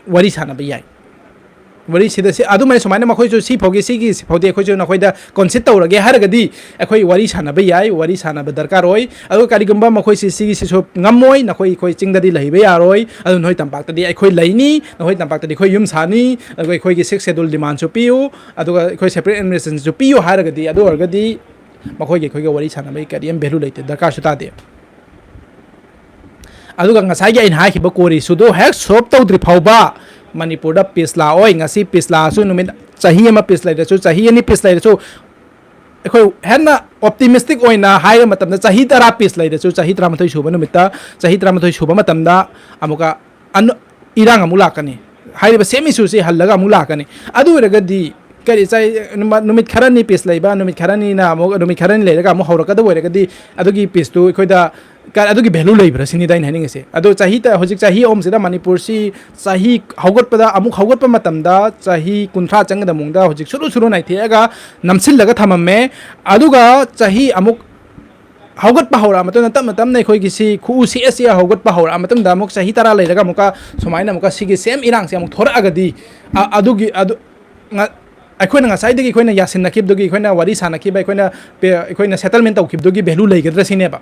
ꯋꯥꯔꯤ ꯁꯥꯟꯅꯕ ꯌꯥꯏ꯫ ꯋꯥꯔꯤꯁꯤꯗ ꯁꯤ ꯑꯗꯨꯃꯥꯏꯅ ꯁꯨꯃꯥꯏꯅ ꯃꯈꯣꯏꯁꯨ ꯁꯤ ꯐꯥꯎꯒꯤ, ꯁꯤꯒꯤ ꯁꯤ ꯐꯥꯎꯗꯤ ꯑꯩꯈꯣꯏꯁꯨ ꯅꯈꯣꯏꯗ concede ꯇꯧꯔꯒꯦ ꯍꯥꯏꯔꯒꯗꯤ ꯑꯩꯈꯣꯏ ꯋꯥꯔꯤ ꯁꯥꯟꯅꯕ ꯌꯥꯏ, ꯋꯥꯔꯤ ꯁꯥꯟꯅꯕ ꯗꯔꯀꯥꯔ ꯑꯣꯏ꯫ ꯑꯗꯨꯒ ꯀꯔꯤꯒꯨꯝꯕ ꯃꯈꯣꯏꯁꯤ ꯁꯤꯒꯤꯁꯤꯁꯨ ꯉꯝꯃꯣꯏ, ꯅꯈꯣꯏ ꯑꯩꯈꯣꯏ ꯆꯤꯡꯗꯗꯤ ꯂꯩꯕ ꯌꯥꯔꯣꯏ, ꯑꯗꯨ ꯅꯈꯣꯏ ꯇꯝꯄꯥꯛꯇꯗꯤ ꯑꯩꯈꯣꯏ ꯂꯩꯅꯤ, ꯅꯈꯣꯏ ꯇꯝꯄꯥꯛꯇꯗꯤ ꯑꯩꯈꯣꯏ ꯌꯨꯝ ꯁꯥꯅꯤ, ꯑꯗꯨꯒ ꯑꯩꯈꯣꯏꯒꯤ sixth schedule demandꯁꯨ ꯄꯤꯌꯨ, ꯑꯗꯨꯒ ꯑꯩꯈꯣꯏ separate administrationꯁꯨ ꯄꯤꯌꯨ ꯍꯥꯏꯔꯒꯗꯤ, ꯑꯗꯨ ꯑꯣꯏꯔꯒꯗꯤ ꯃꯈꯣꯏꯒꯤ ꯑꯩꯈꯣꯏꯒ ꯋꯥꯔꯤ ꯁꯥꯟꯅꯕꯒꯤ ꯀꯔꯤꯝ value ꯂꯩꯇꯦ, ꯗꯔꯀꯥꯔꯁꯨ ꯇꯥꯗꯦ꯫ ꯑꯗꯨꯒ ꯉꯁꯥꯏꯒꯤ ꯑꯩꯅ ꯍꯥꯏꯈꯤꯕ core issueꯗꯨ ꯍꯦꯛ solve ꯇꯧꯗ꯭ꯔꯤ ꯐꯥꯎꯕ ꯃꯅꯤꯄꯨꯔꯗ peace ꯂꯥꯛꯑꯣꯏ꯫ ꯉꯁꯤ peace ꯂꯥꯛꯑꯁꯨ, ꯅꯨꯃꯤꯠ ꯆꯍꯤ ꯑꯃ peace ꯂꯩꯔꯁꯨ, ꯆꯍꯤ ꯑꯅꯤ peace ꯂꯩꯔꯁꯨ, ꯑꯩꯈꯣꯏ ꯍꯦꯟꯅ optimistic ꯑꯣꯏꯅ ꯍꯥꯏꯕ ꯃꯇꯝꯗ ꯆꯍꯤ ꯇꯔꯥ peace ꯂꯩꯔꯁꯨ, ꯆꯍꯤ ꯇꯔꯥꯃꯥꯊꯣꯏ ꯁꯨꯕ ꯅꯨꯃꯤꯠꯇ, ꯆꯍꯤ ꯇꯔꯥꯃꯥꯊꯣꯏ ꯁꯨꯕ ꯃꯇꯝꯗ ꯑꯃꯨꯛꯀ ꯑꯅ-, ꯏꯔꯥꯡ ꯑꯃꯨꯛ ꯂꯥꯛꯀꯅꯤ꯫ ꯍꯥꯏꯔꯤꯕ same issueꯁꯤ ꯍꯜꯂꯒ ꯑꯃꯨꯛ ꯂꯥꯛꯀꯅꯤ꯫ ꯑꯗꯨ ꯑꯣꯏꯔꯒꯗꯤ ꯀꯔꯤ ꯆꯥꯏ-, ꯅꯨꯃ-, ꯅꯨꯃꯤꯠ ꯈꯔꯅꯤ peace ꯂꯩꯕ, ꯅꯨꯃꯤꯠ ꯈꯔꯅꯤꯅ ꯑꯃꯨꯛ, ꯅꯨꯃꯤꯠ ꯈꯔꯅꯤ ꯂꯩꯔꯒ ꯑꯃꯨꯛ ꯍꯧꯔꯛꯀꯗꯕ ꯑꯣꯏꯔꯒꯗꯤ ꯑꯗꯨꯒꯤ peaceꯇꯨ ꯑꯩꯈꯣꯏꯗ ꯀ-, ꯑꯗꯨꯒꯤ value ꯂꯩꯕ꯭ꯔꯥ ꯁꯤꯅꯤꯗ ꯑꯩꯅ ꯍꯥꯏꯅꯤꯡꯉꯤꯁꯦ꯫ ꯑꯗꯣ ꯆꯍꯤ ꯇ-, ꯍꯧꯖꯤꯛ ꯆꯍꯤ ꯑꯍꯨꯝꯁꯤꯗ ꯃꯅꯤꯄꯨꯔꯁꯤ ꯆꯍꯤ ꯍꯧꯒꯠꯄꯗ, ꯑꯃꯨꯛ ꯍꯧꯒꯠꯄ ꯃꯇꯝꯗ ꯆꯍꯤ ꯀꯨꯟꯊ꯭ꯔꯥ ꯆꯪꯒꯗꯕ ꯃꯑꯣꯡꯗ ꯍꯧꯖꯤꯛ ꯁꯨꯔꯨ ꯁꯨꯔꯨ ꯅꯥꯏꯊꯦꯛꯑꯒ ꯅꯝꯁꯤꯜꯂꯒ ꯊꯝꯃꯝꯃꯦ꯫ ꯑꯗꯨꯒ ꯆꯍꯤ ꯑꯃꯨꯛ ꯍꯧꯒꯠꯄ ꯍꯧꯔꯛꯑ ꯃꯇꯨꯡꯗ, ꯇꯞꯅ ꯇꯞꯅ ꯑꯩꯈꯣꯏꯒꯤ ꯁꯤ ꯈꯨꯎ ꯁꯤ ꯑꯦꯁ ꯁꯤ ꯍꯧꯒꯠꯄ ꯍꯧꯔꯛꯑ ꯃꯇꯨꯡꯗ, ꯑꯃꯨꯛ ꯆꯍꯤ ꯇꯔꯥ ꯂꯩꯔꯒ ꯑꯃꯨꯛꯀ ꯁꯨꯃꯥꯏꯅ ꯑꯃꯨꯛꯀ ꯁꯤꯒꯤ same ꯏꯔꯥꯡꯁꯦ ꯑꯃꯨꯛ ꯊꯣꯔꯛꯑꯒꯗꯤ, ꯑ-, ꯑꯗꯨꯒꯤ, ꯑꯗꯨ, ꯉ-, ꯑꯩꯈꯣꯏꯅ ꯉꯁꯥꯏꯗꯒꯤ ꯑꯩꯈꯣꯏꯅ ꯌꯥꯁꯤꯟꯅꯈꯤꯕꯗꯨꯒꯤ, ꯑꯩꯈꯣꯏꯅ ꯋꯥꯔꯤ ꯁꯥꯟꯅꯈꯤꯕ, ꯑꯩꯈꯣꯏꯅ ꯄꯦ-, ꯑꯩꯈꯣꯏꯅ settlement ꯇꯧꯈꯤꯕꯗꯨꯒꯤ value ꯂꯩꯒꯗ꯭ꯔꯥ ꯁꯤꯅꯦꯕ꯫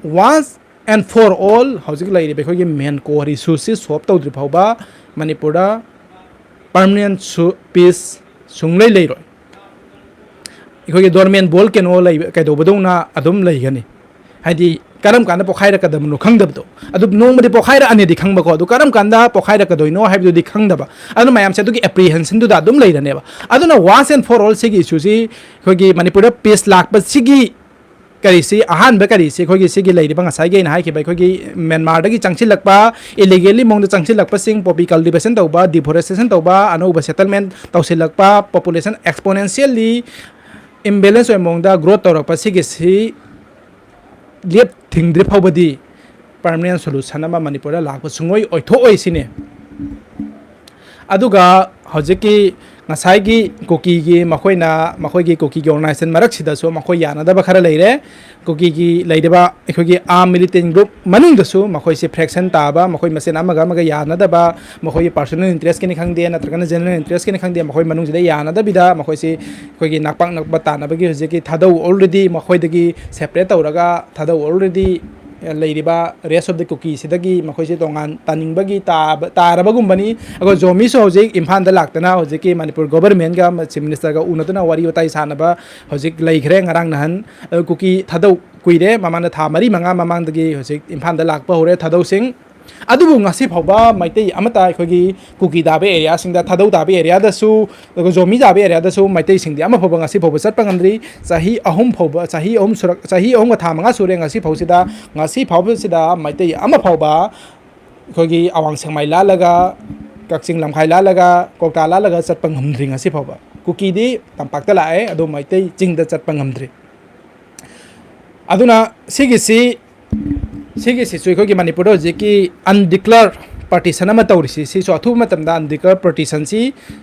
Once and for all, ꯍꯧꯖꯤꯛ ꯂꯩꯔꯤꯕ ꯑꯩꯈꯣꯏꯒꯤ main core issueꯁꯤ solve ꯇꯧꯗ꯭ꯔꯤ ꯐꯥꯎꯕ ꯃꯅꯤꯄꯨꯔꯗ permanent ꯁꯨ-, peace ꯁꯨꯡꯂꯩ ꯂꯩꯔꯣꯏ꯫ ꯑꯩꯈꯣꯏꯒꯤ dormant volcano ꯂꯩꯕ, ꯀꯩꯗꯧꯕꯗꯧꯅ ꯑꯗꯨꯝ ꯂꯩꯒꯅꯤ꯫ ꯍꯥꯏꯗꯤ ꯀꯔꯝ ꯀꯥꯟꯗ ꯄꯣꯛꯈꯥꯏꯔꯛꯀꯗꯕꯅꯣ ꯈꯪꯗꯕꯗꯣ꯫ ꯑꯗꯨ ꯅꯣꯡꯃꯗꯤ ꯄꯣꯛꯈꯥꯏꯔꯛꯑꯅꯤꯗꯤ ꯈꯪꯕꯀꯣ, ꯑꯗꯨ ꯀꯔꯝ ꯀꯥꯟꯗ ꯄꯣꯛꯈꯥꯏꯔꯛꯀꯗꯣꯏꯅꯣ ꯍꯥꯏꯕꯗꯨꯗꯤ ꯈꯪꯗꯕ꯫ ꯑꯗꯨꯅ ꯃꯌꯥꯝꯁꯦ ꯑꯗꯨꯒꯤ apprehensionꯗꯨꯗ ꯑꯗꯨꯝ ꯂꯩꯔꯅꯦꯕ꯫ ꯑꯗꯨꯅ once and for all ꯁꯤꯒꯤ issueꯁꯤ ꯑꯩꯈꯣꯏꯒꯤ ꯃꯅꯤꯄꯨꯔꯗ peace ꯂꯥꯛꯄꯁꯤꯒꯤ ꯀꯔꯤꯁꯤ, ꯑꯍꯥꯟꯕ ꯀꯔꯤꯁꯤ, ꯑꯩꯈꯣꯏꯒꯤ ꯁꯤꯒꯤ ꯂꯩꯔꯤꯕ ꯉꯁꯥꯏꯒꯤ ꯑꯩꯅ ꯍꯥꯏꯈꯤꯕ ꯑꯩꯈꯣꯏꯒꯤ ꯃ꯭ꯌꯥꯟꯃꯥꯔꯗꯒꯤ ꯆꯪꯁꯤꯜꯂꯛꯄ, ꯏꯂꯤꯒꯦꯜꯂꯤ ꯃꯑꯣꯡꯗ ꯆꯪꯁꯤꯜꯂꯛꯄꯁꯤꯡ, ꯄꯣꯄꯤ ꯀꯜꯇꯤꯚꯦꯁꯟ ꯇꯧꯕ, ꯗꯤꯐꯣꯔꯦꯁꯇꯦꯁꯟ ꯇꯧꯕ, ꯑꯅꯧꯕ ꯁꯦꯇꯜꯃꯦꯟ ꯇꯧꯁꯤꯜꯂꯛꯄ, ꯄꯣꯄꯨꯂꯦꯁꯟ ꯑꯦꯛꯁꯄꯣꯅꯦꯟꯁꯤꯌꯦꯜꯂꯤ ꯏꯝꯕꯦꯂꯦꯟꯁ ꯑꯣꯏꯕ ꯃꯑꯣꯡꯗ ꯒ꯭ꯔꯣꯠ ꯇꯧꯔꯛꯄ, ꯁꯤꯒꯤꯁꯤ ꯂꯦꯞ ꯊꯤꯡꯗ꯭ꯔꯤ ꯐꯥꯎꯕꯗꯤ ꯄꯔꯃꯅꯦꯟ ꯁꯣꯂꯨꯁꯟ ꯑꯃ ꯃꯅꯤꯄꯨꯔꯗ ꯂꯥꯛꯄ ꯁꯨꯡꯑꯣꯏ ꯑꯣꯏꯊꯣꯛꯑꯣꯏ ꯁꯤꯅꯤ꯫ ꯑꯗꯨꯒ ꯍꯧꯖꯤꯛꯀꯤ ꯉꯁꯥꯏꯒꯤ ꯀꯨꯀꯤꯒꯤ ꯃꯈꯣꯏꯅ, ꯃꯈꯣꯏꯒꯤ ꯀꯨꯀꯤꯒꯤ ꯑꯣꯔꯒꯅꯥꯏꯖꯦꯁꯟ ꯃꯔꯛꯁꯤꯗꯁꯨ ꯃꯈꯣꯏ ꯌꯥꯅꯗꯕ ꯈꯔ ꯂꯩꯔꯦ꯫ ꯀꯨꯀꯤꯒꯤ ꯂꯩꯔꯤꯕ ꯑꯩꯈꯣꯏꯒꯤ ꯑꯥꯔꯝ ꯃꯤꯂꯤꯇꯦꯟ ꯒ꯭ꯔꯨꯞ ꯃꯅꯨꯡꯗꯁꯨ ꯃꯈꯣꯏꯁꯦ ꯐ꯭ꯔꯦꯛꯁꯟ ꯇꯥꯕ, ꯃꯈꯣꯏ ꯃꯁꯦꯟ ꯑꯃꯒ ꯑꯃꯒ ꯌꯥꯅꯗꯕ, ꯃꯈꯣꯏꯒꯤ ꯄꯥꯔꯁꯣꯅꯦꯜ ꯏꯟꯇꯔꯦꯁꯀꯤꯅꯤ ꯈꯪꯗꯦ, ꯅꯠꯇ꯭ꯔꯒꯅ ꯖꯦꯅꯔꯦꯜ ꯏꯟꯇꯔꯦꯁꯀꯤꯅꯤ ꯈꯪꯗꯦ, ꯃꯈꯣꯏ ꯃꯅꯨꯡꯁꯤꯗ ꯌꯥꯅꯗꯕꯤꯗ ꯃꯈꯣꯏꯁꯤ ꯑꯩꯈꯣꯏꯒꯤ ꯅꯥꯛꯄꯥꯛ ꯅꯛꯄ ꯇꯥꯟꯅꯕꯒꯤ ꯍꯧꯖꯤꯛꯀꯤ ꯊꯥꯗꯧ ꯑꯣꯜꯔꯦꯗꯤ ꯃꯈꯣꯏꯗꯒꯤ ꯁꯦꯄꯔꯦꯠ ꯇꯧꯔꯒ ꯊꯥꯗꯧ ꯑꯣꯜꯔꯦꯗꯤ ꯂꯩꯔꯤꯕ ꯔꯦꯁ ꯑꯣꯐ ꯗ ꯀꯨꯀꯤꯁꯤꯗꯒꯤ ꯃꯈꯣꯏꯁꯦ ꯇꯣꯉꯥꯟ ꯇꯥꯅꯤꯡꯕꯒꯤ ꯇꯥꯕ-, ꯇꯥꯔꯕꯒꯨꯝꯕꯅꯤ꯫ ꯑꯩꯈꯣꯏ ꯖꯣꯃꯤꯁꯨ ꯍꯧꯖꯤꯛ ꯏꯝꯐꯥꯜꯗ ꯂꯥꯛꯇꯅ ꯍꯧꯖꯤꯛꯀꯤ ꯃꯅꯤꯄꯨꯔ ꯒꯣꯕꯔꯃꯦꯟꯒ ꯆꯤꯐ ꯃꯤꯅꯤꯁꯇꯔꯒ ꯎꯅꯗꯨꯅ ꯋꯥꯔꯤ ꯋꯥꯇꯥꯏ ꯁꯥꯟꯅꯕ ꯍꯧꯖꯤꯛ ꯂꯩꯈ꯭ꯔꯦ ꯉꯔꯥꯡ ꯅꯍꯥꯟ꯫ ꯑꯗꯨ ꯀꯨꯀꯤ ꯊꯥꯗꯧ ꯀꯨꯏꯔꯦ, ꯃꯃꯥꯡꯗ ꯊꯥ ꯃꯔꯤ ꯃꯉꯥ ꯃꯃꯥꯡꯗꯒꯤ ꯍꯧꯖꯤꯛ ꯏꯝꯐꯥꯜꯗ ꯂꯥꯛꯄ ꯍꯧꯔꯦ ꯊꯥꯗꯧꯁꯤꯡ꯫ ꯑꯗꯨꯕꯨ ꯉꯁꯤ ꯐꯥꯎꯕ ꯃꯩꯇꯩ ꯑꯃꯠꯇ ꯑꯩꯈꯣꯏꯒꯤ ꯀꯨꯀꯤ ꯇꯥꯕ ꯑꯦꯔꯤꯌꯥꯁꯤꯡꯗ, ꯊꯥꯗꯧ ꯇꯥꯕ ꯑꯦꯔꯤꯌꯥꯗꯁꯨ, ꯑꯗꯨꯒ ꯖꯣꯃꯤ ꯇꯥꯕ ꯑꯦꯔꯤꯌꯥꯗꯁꯨ ꯃꯩꯇꯩꯁꯤꯡꯗꯤ ꯑꯃ ꯐꯥꯎꯕ ꯉꯁꯤ ꯐꯥꯎꯕ ꯆꯠꯄ ꯉꯝꯗ꯭ꯔꯤ꯫ ꯆꯍꯤ ꯑꯍꯨꯝ ꯐꯥꯎꯕ, ꯆꯍꯤ ꯑꯍꯨꯝ ꯁꯨꯔꯛ-, ꯆꯍꯤ ꯑꯍꯨꯝꯒ ꯊꯥ ꯃꯉꯥ ꯁꯨꯔꯦ ꯉꯁꯤ ꯐꯥꯎꯁꯤꯗ, ꯉꯁꯤ ꯐꯥꯎꯕꯁꯤꯗ ꯃꯩꯇꯩ ꯑꯃ ꯐꯥꯎꯕ ꯑꯩꯈꯣꯏꯒꯤ ꯑꯋꯥꯡ ꯁꯦꯛꯃꯥꯏ ꯂꯥꯜꯂꯒ, ꯀꯛꯆꯤꯡ ꯂꯝꯈꯥꯏ ꯂꯥꯜꯂꯒ, ꯀ꯭ꯋꯥꯛꯇꯥ ꯂꯥꯜꯂꯒ ꯆꯠꯄ ꯉꯝꯗ꯭ꯔꯤ ꯉꯁꯤ ꯐꯥꯎꯕ꯫ ꯀꯨꯀꯤꯗꯤ ꯇꯝꯄꯥꯛꯇ ꯂꯥꯛꯑꯦ, ꯑꯗꯣ ꯃꯩꯇꯩ ꯆꯤꯡꯗ ꯆꯠꯄ ꯉꯝꯗ꯭ꯔꯤ꯫ ꯑꯗꯨꯅ ꯁꯤꯒꯤꯁꯤ, ꯁꯤꯒꯤꯁꯤꯁꯨ ꯑꯩꯈꯣꯏꯒꯤ ꯃꯅꯤꯄꯨꯔꯗ ꯍꯧꯖꯤꯛꯀꯤ ꯑꯟꯗꯤꯀ꯭ꯂꯦꯌꯔ ꯄꯥꯔꯇꯤꯁꯟ ꯑꯃ ꯇꯧꯔꯤꯁꯤ, ꯁꯤꯁꯨ ꯑꯊꯨꯕ ꯃꯇꯝꯗ ꯑꯟꯗꯤꯀ꯭ꯂꯦꯌꯔ ꯄꯥꯔꯇꯤꯁꯟꯁꯤ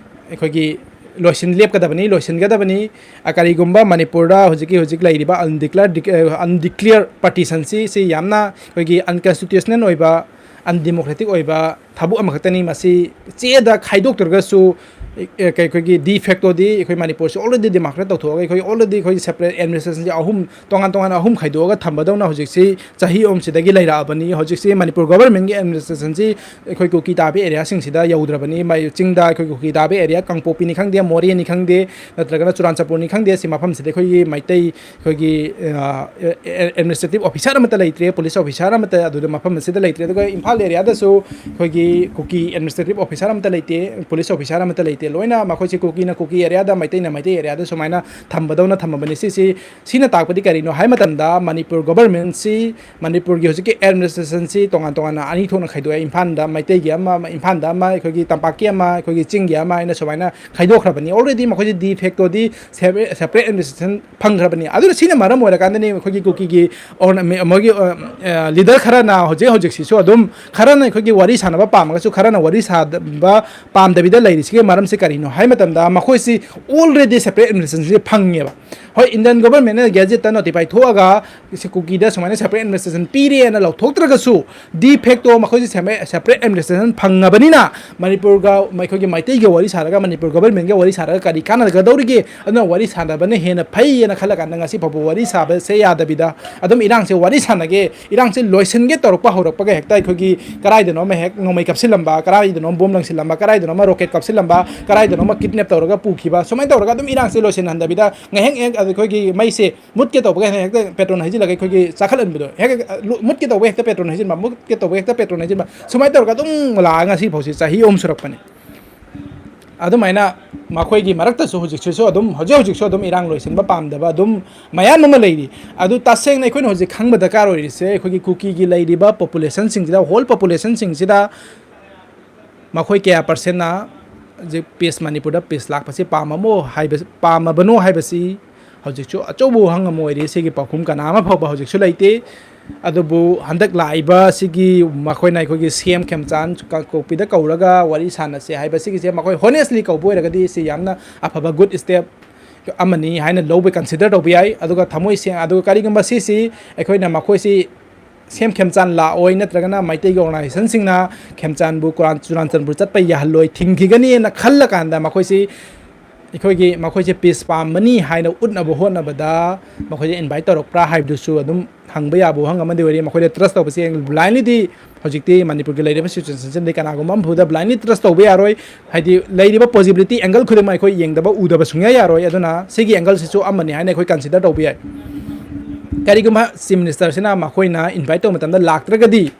ꯑꯩꯈꯣꯏꯒꯤ ꯂꯣꯏꯁꯤꯟ, ꯂꯦꯞꯀꯗꯕꯅꯤ, ꯂꯣꯏꯁꯤꯟꯒꯗꯕꯅꯤ꯫ ꯑ, ꯀꯔꯤꯒꯨꯝꯕ ꯃꯅꯤꯄꯨꯔꯗ ꯍꯧꯖꯤꯛꯀꯤ, ꯍꯧꯖꯤꯛ ꯂꯩꯔꯤꯕ ꯑꯟꯗꯤꯀ꯭ꯂꯦꯌꯔ, ꯑꯟꯗꯤꯀ꯭ꯂꯦꯌꯔ ꯄꯥꯔꯇꯤꯁꯟꯁꯤ, ꯁꯤ ꯌꯥꯝꯅ ꯑꯩꯈꯣꯏꯒꯤ ꯑꯟꯀꯟꯁꯇꯤꯇ꯭ꯌꯨꯁꯅꯦꯜ ꯑꯣꯏꯕ, ꯑꯟꯗꯦꯃꯣꯀ꯭ꯔꯦꯇꯤꯛ ꯑꯣꯏꯕ ꯊꯕꯛ ꯑꯃꯈꯛꯇꯅꯤ꯫ ꯃꯁꯤ ꯆꯦꯗ ꯈꯥꯏꯗꯣꯛꯇ꯭ꯔꯒꯁꯨ, ꯑꯦ, ꯀꯩ-, ꯑꯩꯈꯣꯏꯒꯤ ꯗꯤ ꯐꯦꯛꯇꯣꯗꯤ ꯑꯩꯈꯣꯏ ꯃꯅꯤꯄꯨꯔꯁꯤ ꯑꯣꯜꯔꯦꯗꯤ ꯗꯤꯃꯣꯀ꯭ꯔꯦꯠ ꯇꯧꯊꯣꯛꯑꯒ ꯑꯩꯈꯣꯏ ꯑꯣꯜꯔꯦꯗꯤ ꯑꯩꯈꯣꯏꯒꯤ ꯁꯦꯄꯔꯦꯠ ꯑꯦꯗꯃꯤꯅꯤꯁꯇ꯭ꯔꯦꯁꯟꯁꯦ ꯑꯍꯨꯝ, ꯇꯣꯉꯥꯟ ꯇꯣꯉꯥꯟꯅ ꯑꯍꯨꯝ ꯈꯥꯏꯗꯣꯛꯑꯒ ꯊꯝꯕꯗꯧꯅ ꯍꯧꯖꯤꯛꯁꯤ ꯆꯍꯤ ꯑꯍꯨꯝꯁꯤꯗꯒꯤ ꯂꯩꯔꯛꯑꯕꯅꯤ꯫ ꯍꯧꯖꯤꯛꯁꯤ ꯃꯅꯤꯄꯨꯔ ꯒꯣꯕꯔꯃꯦꯟꯒꯤ ꯑꯦꯗꯃꯤꯅꯤꯁꯇ꯭ꯔꯦꯁꯟꯁꯤ ꯑꯩꯈꯣꯏ ꯀꯨꯀꯤ ꯇꯥꯕ ꯑꯦꯔꯤꯌꯥꯁꯤꯡꯁꯤꯗ ꯌꯧꯗ꯭ꯔꯕꯅꯤ꯫ ꯃꯩ-, ꯆꯤꯡꯗ ꯑꯩꯈꯣꯏ ꯀꯨꯀꯤ ꯇꯥꯕ ꯑꯦꯔꯤꯌꯥ ꯀꯥꯡꯄꯣꯛꯄꯤꯅꯤ ꯈꯪꯗꯦ, ꯃꯣꯔꯦꯅꯤ ꯈꯪꯗꯦ, ꯅꯠꯇ꯭ꯔꯒꯅ ꯆꯨꯔꯥꯟꯆꯥꯟꯄꯨꯔꯅꯤ ꯈꯪꯗꯦ, ꯁꯤ ꯃꯐꯝꯁꯤꯗ ꯑꯩꯈꯣꯏꯒꯤ ꯃꯩꯇꯩ ꯑꯩꯈꯣꯏꯒꯤ, ꯑ, ꯑꯦ-, ꯑꯦ-, ꯑꯦꯗꯃꯤꯅꯤꯁꯇ꯭ꯔꯦꯇꯤꯞ ꯑꯣꯐꯤꯁꯥꯔ ꯑꯃꯠꯇ ꯂꯩꯇ꯭ꯔꯦ, ꯄꯨꯂꯤꯁ ꯑꯣꯐꯤꯁꯥꯔ ꯑꯃꯠꯇ ꯑꯗꯨꯗ ꯃꯐꯝ ꯑꯁꯤꯗ ꯂꯩꯇ꯭ꯔꯦ꯫ ꯑꯗꯨꯒ ꯏꯝꯐꯥꯜ ꯑꯦꯔꯤꯌꯥꯗꯁꯨ ꯑꯩꯈꯣꯏꯒꯤ ꯀꯨꯀꯤ ꯑꯦꯗꯃꯤꯅꯤꯁꯇ꯭ꯔꯦꯇꯤꯞ ꯑꯣꯐꯤꯁꯥꯔ ꯑꯃꯠꯇ ꯂꯩꯇꯦ, ꯄꯨꯂꯤꯁ ꯑꯣꯐꯤꯁꯥꯔ ꯑꯃꯠꯇ ꯂꯩꯇꯦ꯫ ꯂꯣꯏꯅ ꯃꯈꯣꯏꯁꯤ ꯀꯨꯀꯤꯅ ꯀꯨꯀꯤ ꯑꯦꯔꯤꯌꯥꯗ, ꯃꯩꯇꯩꯅ ꯃꯩꯇꯩ ꯑꯦꯔꯤꯌꯥꯗ ꯁꯨꯃꯥꯏꯅ ꯊꯝꯕꯗꯧꯅ ꯊꯝꯃꯕꯅꯤ꯫ ꯁꯤꯁꯤ, ꯁꯤꯅ ꯇꯥꯛꯄꯗꯤ ꯀꯔꯤꯅꯣ ꯍꯥꯏ ꯃꯇꯝꯗ, ꯃꯅꯤꯄꯨꯔ ꯒꯣꯕꯔꯃꯦꯟꯁꯤ, ꯃꯅꯤꯄꯨꯔꯒꯤ ꯍꯧꯖꯤꯛꯀꯤ ꯑꯦꯗꯃꯤꯅꯤꯁꯇ꯭ꯔꯦꯁꯟꯁꯤ ꯇꯣꯉꯥꯟ ꯇꯣꯉꯥꯟꯅ ꯑꯅꯤ ꯊꯣꯛꯅ ꯈꯥꯏꯗꯣꯛꯑꯦ꯫ ꯏꯝꯐꯥꯜꯗ ꯃꯩꯇꯩꯒꯤ ꯑꯃ, ꯏꯝꯐꯥꯜꯗ ꯑꯃ, ꯑꯩꯈꯣꯏꯒꯤ ꯇꯝꯄꯥꯛꯀꯤ ꯑꯃ, ꯑꯩꯈꯣꯏꯒꯤ ꯆꯤꯡꯒꯤ ꯑꯃ ꯍꯥꯏꯅ ꯁꯨꯃꯥꯏꯅ ꯈꯥꯏꯗꯣꯛꯈ꯭ꯔꯕꯅꯤ꯫ Already ꯃꯈꯣꯏꯁꯤ de factoꯗꯤ separate, separate administration ꯐꯪꯈ꯭ꯔꯕꯅꯤ꯫ ꯑꯗꯨꯅ ꯁꯤꯅ ꯃꯔꯝ ꯑꯣꯏꯔꯀꯥꯟꯗꯅꯤ ꯑꯩꯈꯣꯏꯒꯤ ꯀꯨꯀꯤꯒꯤ ꯑꯣꯔ-, ꯃꯣꯏꯒꯤ, ꯑ, ꯑ, ꯂꯤꯗꯔ ꯈꯔꯅ ꯍꯧꯖꯤꯛ ꯍꯧꯖꯤꯛꯁꯤꯁꯨ ꯑꯗꯨꯝ, ꯈꯔꯅ ꯑꯩꯈꯣꯏꯒꯤ ꯋꯥꯔꯤ ꯁꯥꯟꯅꯕ ꯄꯥꯝꯃꯒꯁꯨ ꯈꯔꯅ ꯋꯥꯔꯤ ꯁꯥꯗꯕ ꯄꯥꯝꯗꯕꯤꯗ ꯂꯩꯔꯤꯁꯤꯒꯤ ꯃꯔꯝꯁꯤ ꯀꯔꯤꯅꯣ ꯍꯥꯏ ꯃꯇꯝꯗ, ꯃꯈꯣꯏꯁꯤ already separate administrationꯁꯤ ꯐꯪꯉꯦꯕ꯫ ꯍꯣꯏ, ꯏꯟꯗꯤꯌꯟ ꯒꯣꯕꯔꯃꯦꯟꯅ ꯒꯦꯖꯦꯠꯇ ꯅꯣꯇꯤꯐꯥꯏ ꯊꯣꯛꯑꯒ ꯁꯤ ꯀꯨꯀꯤꯗ ꯁꯨꯃꯥꯏꯅ separate administration ꯄꯤꯔꯦꯅ ꯂꯧꯊꯣꯛꯇ꯭ꯔꯒꯁꯨ, de facto ꯃꯈꯣꯏꯁꯤ separate, separate administration ꯐꯪꯉꯕꯅꯤꯅ, ꯃꯅꯤꯄꯨꯔꯒ ꯑꯩꯈꯣꯏꯒꯤ ꯃꯩꯇꯩꯒ ꯋꯥꯔꯤ ꯁꯥꯔꯒ, ꯃꯅꯤꯄꯨꯔ ꯒꯣꯕꯔꯃꯦꯟꯒ ꯋꯥꯔꯤ ꯁꯥꯔꯒ ꯀꯔꯤ ꯀꯥꯟꯅꯒꯗꯧꯔꯤꯒꯦ? ꯑꯗꯨꯅ ꯋꯥꯔꯤ ꯁꯥꯟꯅꯕꯅ ꯍꯦꯟꯅ ꯐꯩꯌꯦꯅ ꯈꯜꯂ ꯀꯥꯟꯗ ꯉꯁꯤ ꯐꯥꯎꯕ ꯋꯥꯔꯤ ꯁꯥꯕꯁꯦ ꯌꯥꯗꯕꯤꯗ ꯑꯗꯨꯝ ꯏꯔꯥꯡꯁꯦ ꯋꯥꯔꯤ ꯁꯥꯟꯅꯒꯦ, ꯏꯔꯥꯡꯁꯦ ꯂꯣꯏꯁꯤꯟꯒꯦ ꯇꯧꯔꯛꯄ ꯍꯧꯔꯛꯄꯒ ꯍꯦꯛꯇ ꯑꯩꯈꯣꯏꯒꯤ ꯀꯔꯥꯏꯗꯅꯣ ꯑꯃ ꯍꯦꯛ ꯅꯣꯡꯃꯩ ꯀꯥꯞꯁꯤꯜꯂꯝꯕ, ꯀꯔꯥꯏꯗꯅꯣ ꯑꯃ ꯕꯣꯝ ꯂꯪꯁꯤꯜꯂꯝꯕ, ꯀꯔꯥꯏꯗꯅꯣ ꯑꯃ ꯔꯣꯀꯦꯠ ꯀꯥꯞꯁꯤꯜꯂꯝꯕ, ꯀꯔꯥꯏꯗꯅꯣ ꯑꯃ ꯀꯤꯗꯅꯦꯞ ꯇꯧꯔꯒ ꯄꯨꯈꯤꯕ, ꯁꯨꯃꯥꯏꯅ ꯇꯧꯔꯒ ꯑꯗꯨꯝ ꯏꯔꯥꯡꯁꯦ ꯂꯣꯏꯁꯤꯟꯍꯟꯗꯕꯤꯗ ꯉꯥꯏꯍꯥꯛ ꯉꯥꯏꯍꯥꯛ ꯑꯩꯈꯣꯏꯒꯤ ꯃꯩꯁꯦ ꯃꯨꯠꯀꯦ ꯇꯧꯕꯒ ꯍꯦꯛꯇ ꯄꯦꯇ꯭ꯔꯣꯜ ꯍꯩꯖꯤꯜꯂꯒ ꯑꯩꯈꯣꯏꯒꯤ ꯆꯥꯈꯠꯍꯟꯕꯗꯣ, ꯍꯦꯛ ꯍꯦꯛ ꯃꯨꯠꯀꯦ ꯇꯧꯕꯒ ꯍꯦꯛꯇ ꯄꯦꯇ꯭ꯔꯣꯜ ꯍꯩꯖꯤꯟꯕ, ꯃꯨꯠꯀꯦ ꯇꯧꯕꯒ ꯍꯦꯛꯇ ꯄꯦꯇ꯭ꯔꯣꯜ ꯍꯩꯖꯤꯟꯕ, ꯁꯨꯃꯥꯏꯅ ꯇꯧꯔꯒ ꯑꯗꯨꯝ ꯂꯥꯛꯑꯒ ꯉꯁꯤ ꯐꯥꯎꯁꯤ ꯆꯍꯤ ꯑꯍꯨꯝ ꯁꯨꯔꯛꯄꯅꯤ꯫ ꯑꯗꯨꯃꯥꯏꯅ ꯃꯈꯣꯏꯒꯤ ꯃꯔꯛꯇꯁꯨ ꯍꯧꯖꯤꯛꯁꯤꯁꯨ ꯑꯗꯨꯝ, ꯍꯧꯖꯤꯛ ꯍꯧꯖꯤꯛꯁꯨ ꯑꯗꯨꯝ ꯏꯔꯥꯡ ꯂꯣꯏꯁꯤꯟꯕ ꯄꯥꯝꯗꯕ ꯑꯗꯨꯝ ꯃꯌꯥꯝ ꯑꯃ ꯂꯩꯔꯤ꯫ ꯑꯗꯨ ꯇꯁꯦꯡꯅ ꯑꯩꯈꯣꯏꯅ ꯍꯧꯖꯤꯛ ꯈꯪꯕ ꯗꯔꯀꯥꯔ ꯑꯣꯏꯔꯤꯁꯦ, ꯑꯩꯈꯣꯏꯒꯤ ꯀꯨꯀꯤꯒꯤ ꯂꯩꯔꯤꯕ ꯄꯣꯄꯨꯂꯦꯁꯟꯁꯤꯡꯁꯤꯗ, ꯍꯣꯜ ꯄꯣꯄꯨꯂꯦꯁꯟꯁꯤꯡꯁꯤꯗ ꯃꯈꯣꯏ ꯀꯌꯥ ꯄꯥꯔꯁꯦꯟꯅ ꯍꯧꯖꯤꯛ ꯄꯤꯁ, ꯃꯅꯤꯄꯨꯔꯗ ꯄꯤꯁ ꯂꯥꯛꯄꯁꯤ ꯄꯥꯝꯃꯃꯣ ꯍꯥꯏꯕ, ꯄꯥꯝꯃꯕꯅꯣ ꯍꯥꯏꯕꯁꯤ ꯍꯧꯖꯤꯛꯁꯨ ꯑꯆꯧꯕ ꯋꯥꯍꯪ ꯑꯃ ꯑꯣꯏꯔꯤ꯫ ꯁꯤꯒꯤ ꯄꯥꯎꯈꯨꯝ ꯀꯅꯥ ꯑꯃ ꯐꯥꯎꯕ ꯍꯧꯖꯤꯛꯁꯨ ꯂꯩꯇꯦ꯫ ꯑꯗꯨꯕꯨ ꯍꯟꯗꯛ ꯂꯥꯛꯏꯕ ꯁꯤꯒꯤ ꯃꯈꯣꯏꯅ ꯑꯩꯈꯣꯏꯒꯤ ꯁꯤ ꯑꯦꯝ ꯈꯦꯝꯆꯥꯟ ꯀꯥꯡꯄꯣꯛꯄꯤꯗ ꯀꯧꯔꯒ ꯋꯥꯔꯤ ꯁꯥꯟꯅꯁꯦ ꯍꯥꯏꯕ ꯁꯤꯒꯤꯁꯦ ꯃꯈꯣꯏ honestly ꯀꯧꯕ ꯑꯣꯏꯔꯒꯗꯤ ꯁꯤ ꯌꯥꯝꯅ ꯑꯐꯕ good step ꯑꯃꯅꯤ ꯍꯥꯏꯅ ꯂꯧꯕ, consider ꯇꯧꯕ ꯌꯥꯏ꯫ ꯑꯗꯨꯒ ꯊꯃꯣꯏ ꯁꯦꯡ-, ꯑꯗꯨꯒ ꯀꯔꯤꯒꯨꯝꯕ ꯁꯤꯁꯤ ꯑꯩꯈꯣꯏꯅ ꯃꯈꯣꯏꯁꯤ ꯁꯤ ꯑꯦꯝ ꯈꯦꯝꯆꯥꯟ ꯂꯥꯛꯑꯣꯏ ꯅꯠꯇ꯭ꯔꯒꯅ ꯃꯩꯇꯩꯒꯤ ꯑꯣꯔꯒꯅꯥꯏꯖꯦꯁꯟꯁꯤꯡꯅ ꯈꯦꯝꯆꯥꯟꯕꯨ ꯀꯨꯔꯥꯟ-, ꯆꯨꯔꯥꯟꯆꯥꯟꯄꯨꯔ ꯆꯠꯄ ꯌꯥꯍꯜꯂꯣꯏ, ꯊꯤꯡꯈꯤꯒꯅꯤꯅ ꯈꯜꯂꯀꯥꯟꯗ ꯃꯈꯣꯏꯁꯤ ꯑꯩꯈꯣꯏꯒꯤ, ꯃꯈꯣꯏꯁꯦ ꯄꯤꯁ ꯄꯥꯝꯕꯅꯤ ꯍꯥꯏꯅ ꯎꯠꯅꯕ ꯍꯣꯠꯅꯕꯗ ꯃꯈꯣꯏꯁꯦ ꯏꯟꯚꯥꯏꯠ ꯇꯧꯔꯛꯄ꯭ꯔꯥ ꯍꯥꯏꯕꯗꯨꯁꯨ ꯑꯗꯨꯝ ꯍꯪꯕ ꯌꯥꯕ ꯋꯥꯍꯪ ꯑꯃꯗꯤ ꯑꯣꯏꯔꯤ꯫ ꯃꯈꯣꯏꯗ ꯇ꯭ꯔꯁ ꯇꯧꯕꯁꯦ ꯕ꯭ꯂꯥꯏꯟꯂꯤꯗꯤ ꯍꯧꯖꯤꯛꯇꯤ ꯃꯅꯤꯄꯨꯔꯒꯤ ꯂꯩꯔꯤꯕ ꯁꯤꯆꯨꯋꯦꯁꯟꯁꯤꯗꯤ ꯀꯅꯥꯒꯨꯝꯕ ꯑꯃꯐꯥꯎꯗ ꯕ꯭ꯂꯥꯏꯟꯂꯤ ꯇ꯭ꯔꯁ ꯇꯧꯕ ꯌꯥꯔꯣꯏ꯫ ꯍꯥꯏꯗꯤ ꯂꯩꯔꯤꯕ ꯄꯣꯖꯤꯕꯤꯂꯤꯇꯤ ꯑꯦꯡꯒꯜ ꯈꯨꯗꯤꯡꯃꯛ ꯑꯩꯈꯣꯏ ꯌꯦꯡꯗꯕ ꯎꯗꯕ ꯁꯨꯡꯌꯥ ꯌꯥꯔꯣꯏ꯫ ꯑꯗꯨꯅ ꯁꯤꯒꯤ ꯑꯦꯡꯒꯜꯁꯤꯁꯨ ꯑꯃꯅꯤ ꯍꯥꯏꯅ ꯑꯩꯈꯣꯏ ꯀꯟꯁꯤꯗꯔ ꯇꯧꯕ ꯌꯥꯏ꯫ ꯀꯔꯤꯒꯨꯝꯕ ꯆꯤꯐ ꯃꯤꯅꯤꯁꯇꯔꯁꯤꯅ ꯃꯈꯣꯏꯅ ꯏꯟꯚꯥꯏꯠ ꯇꯧꯕ ꯃꯇꯝꯗ ꯂꯥꯛꯇ꯭ꯔꯒꯗꯤ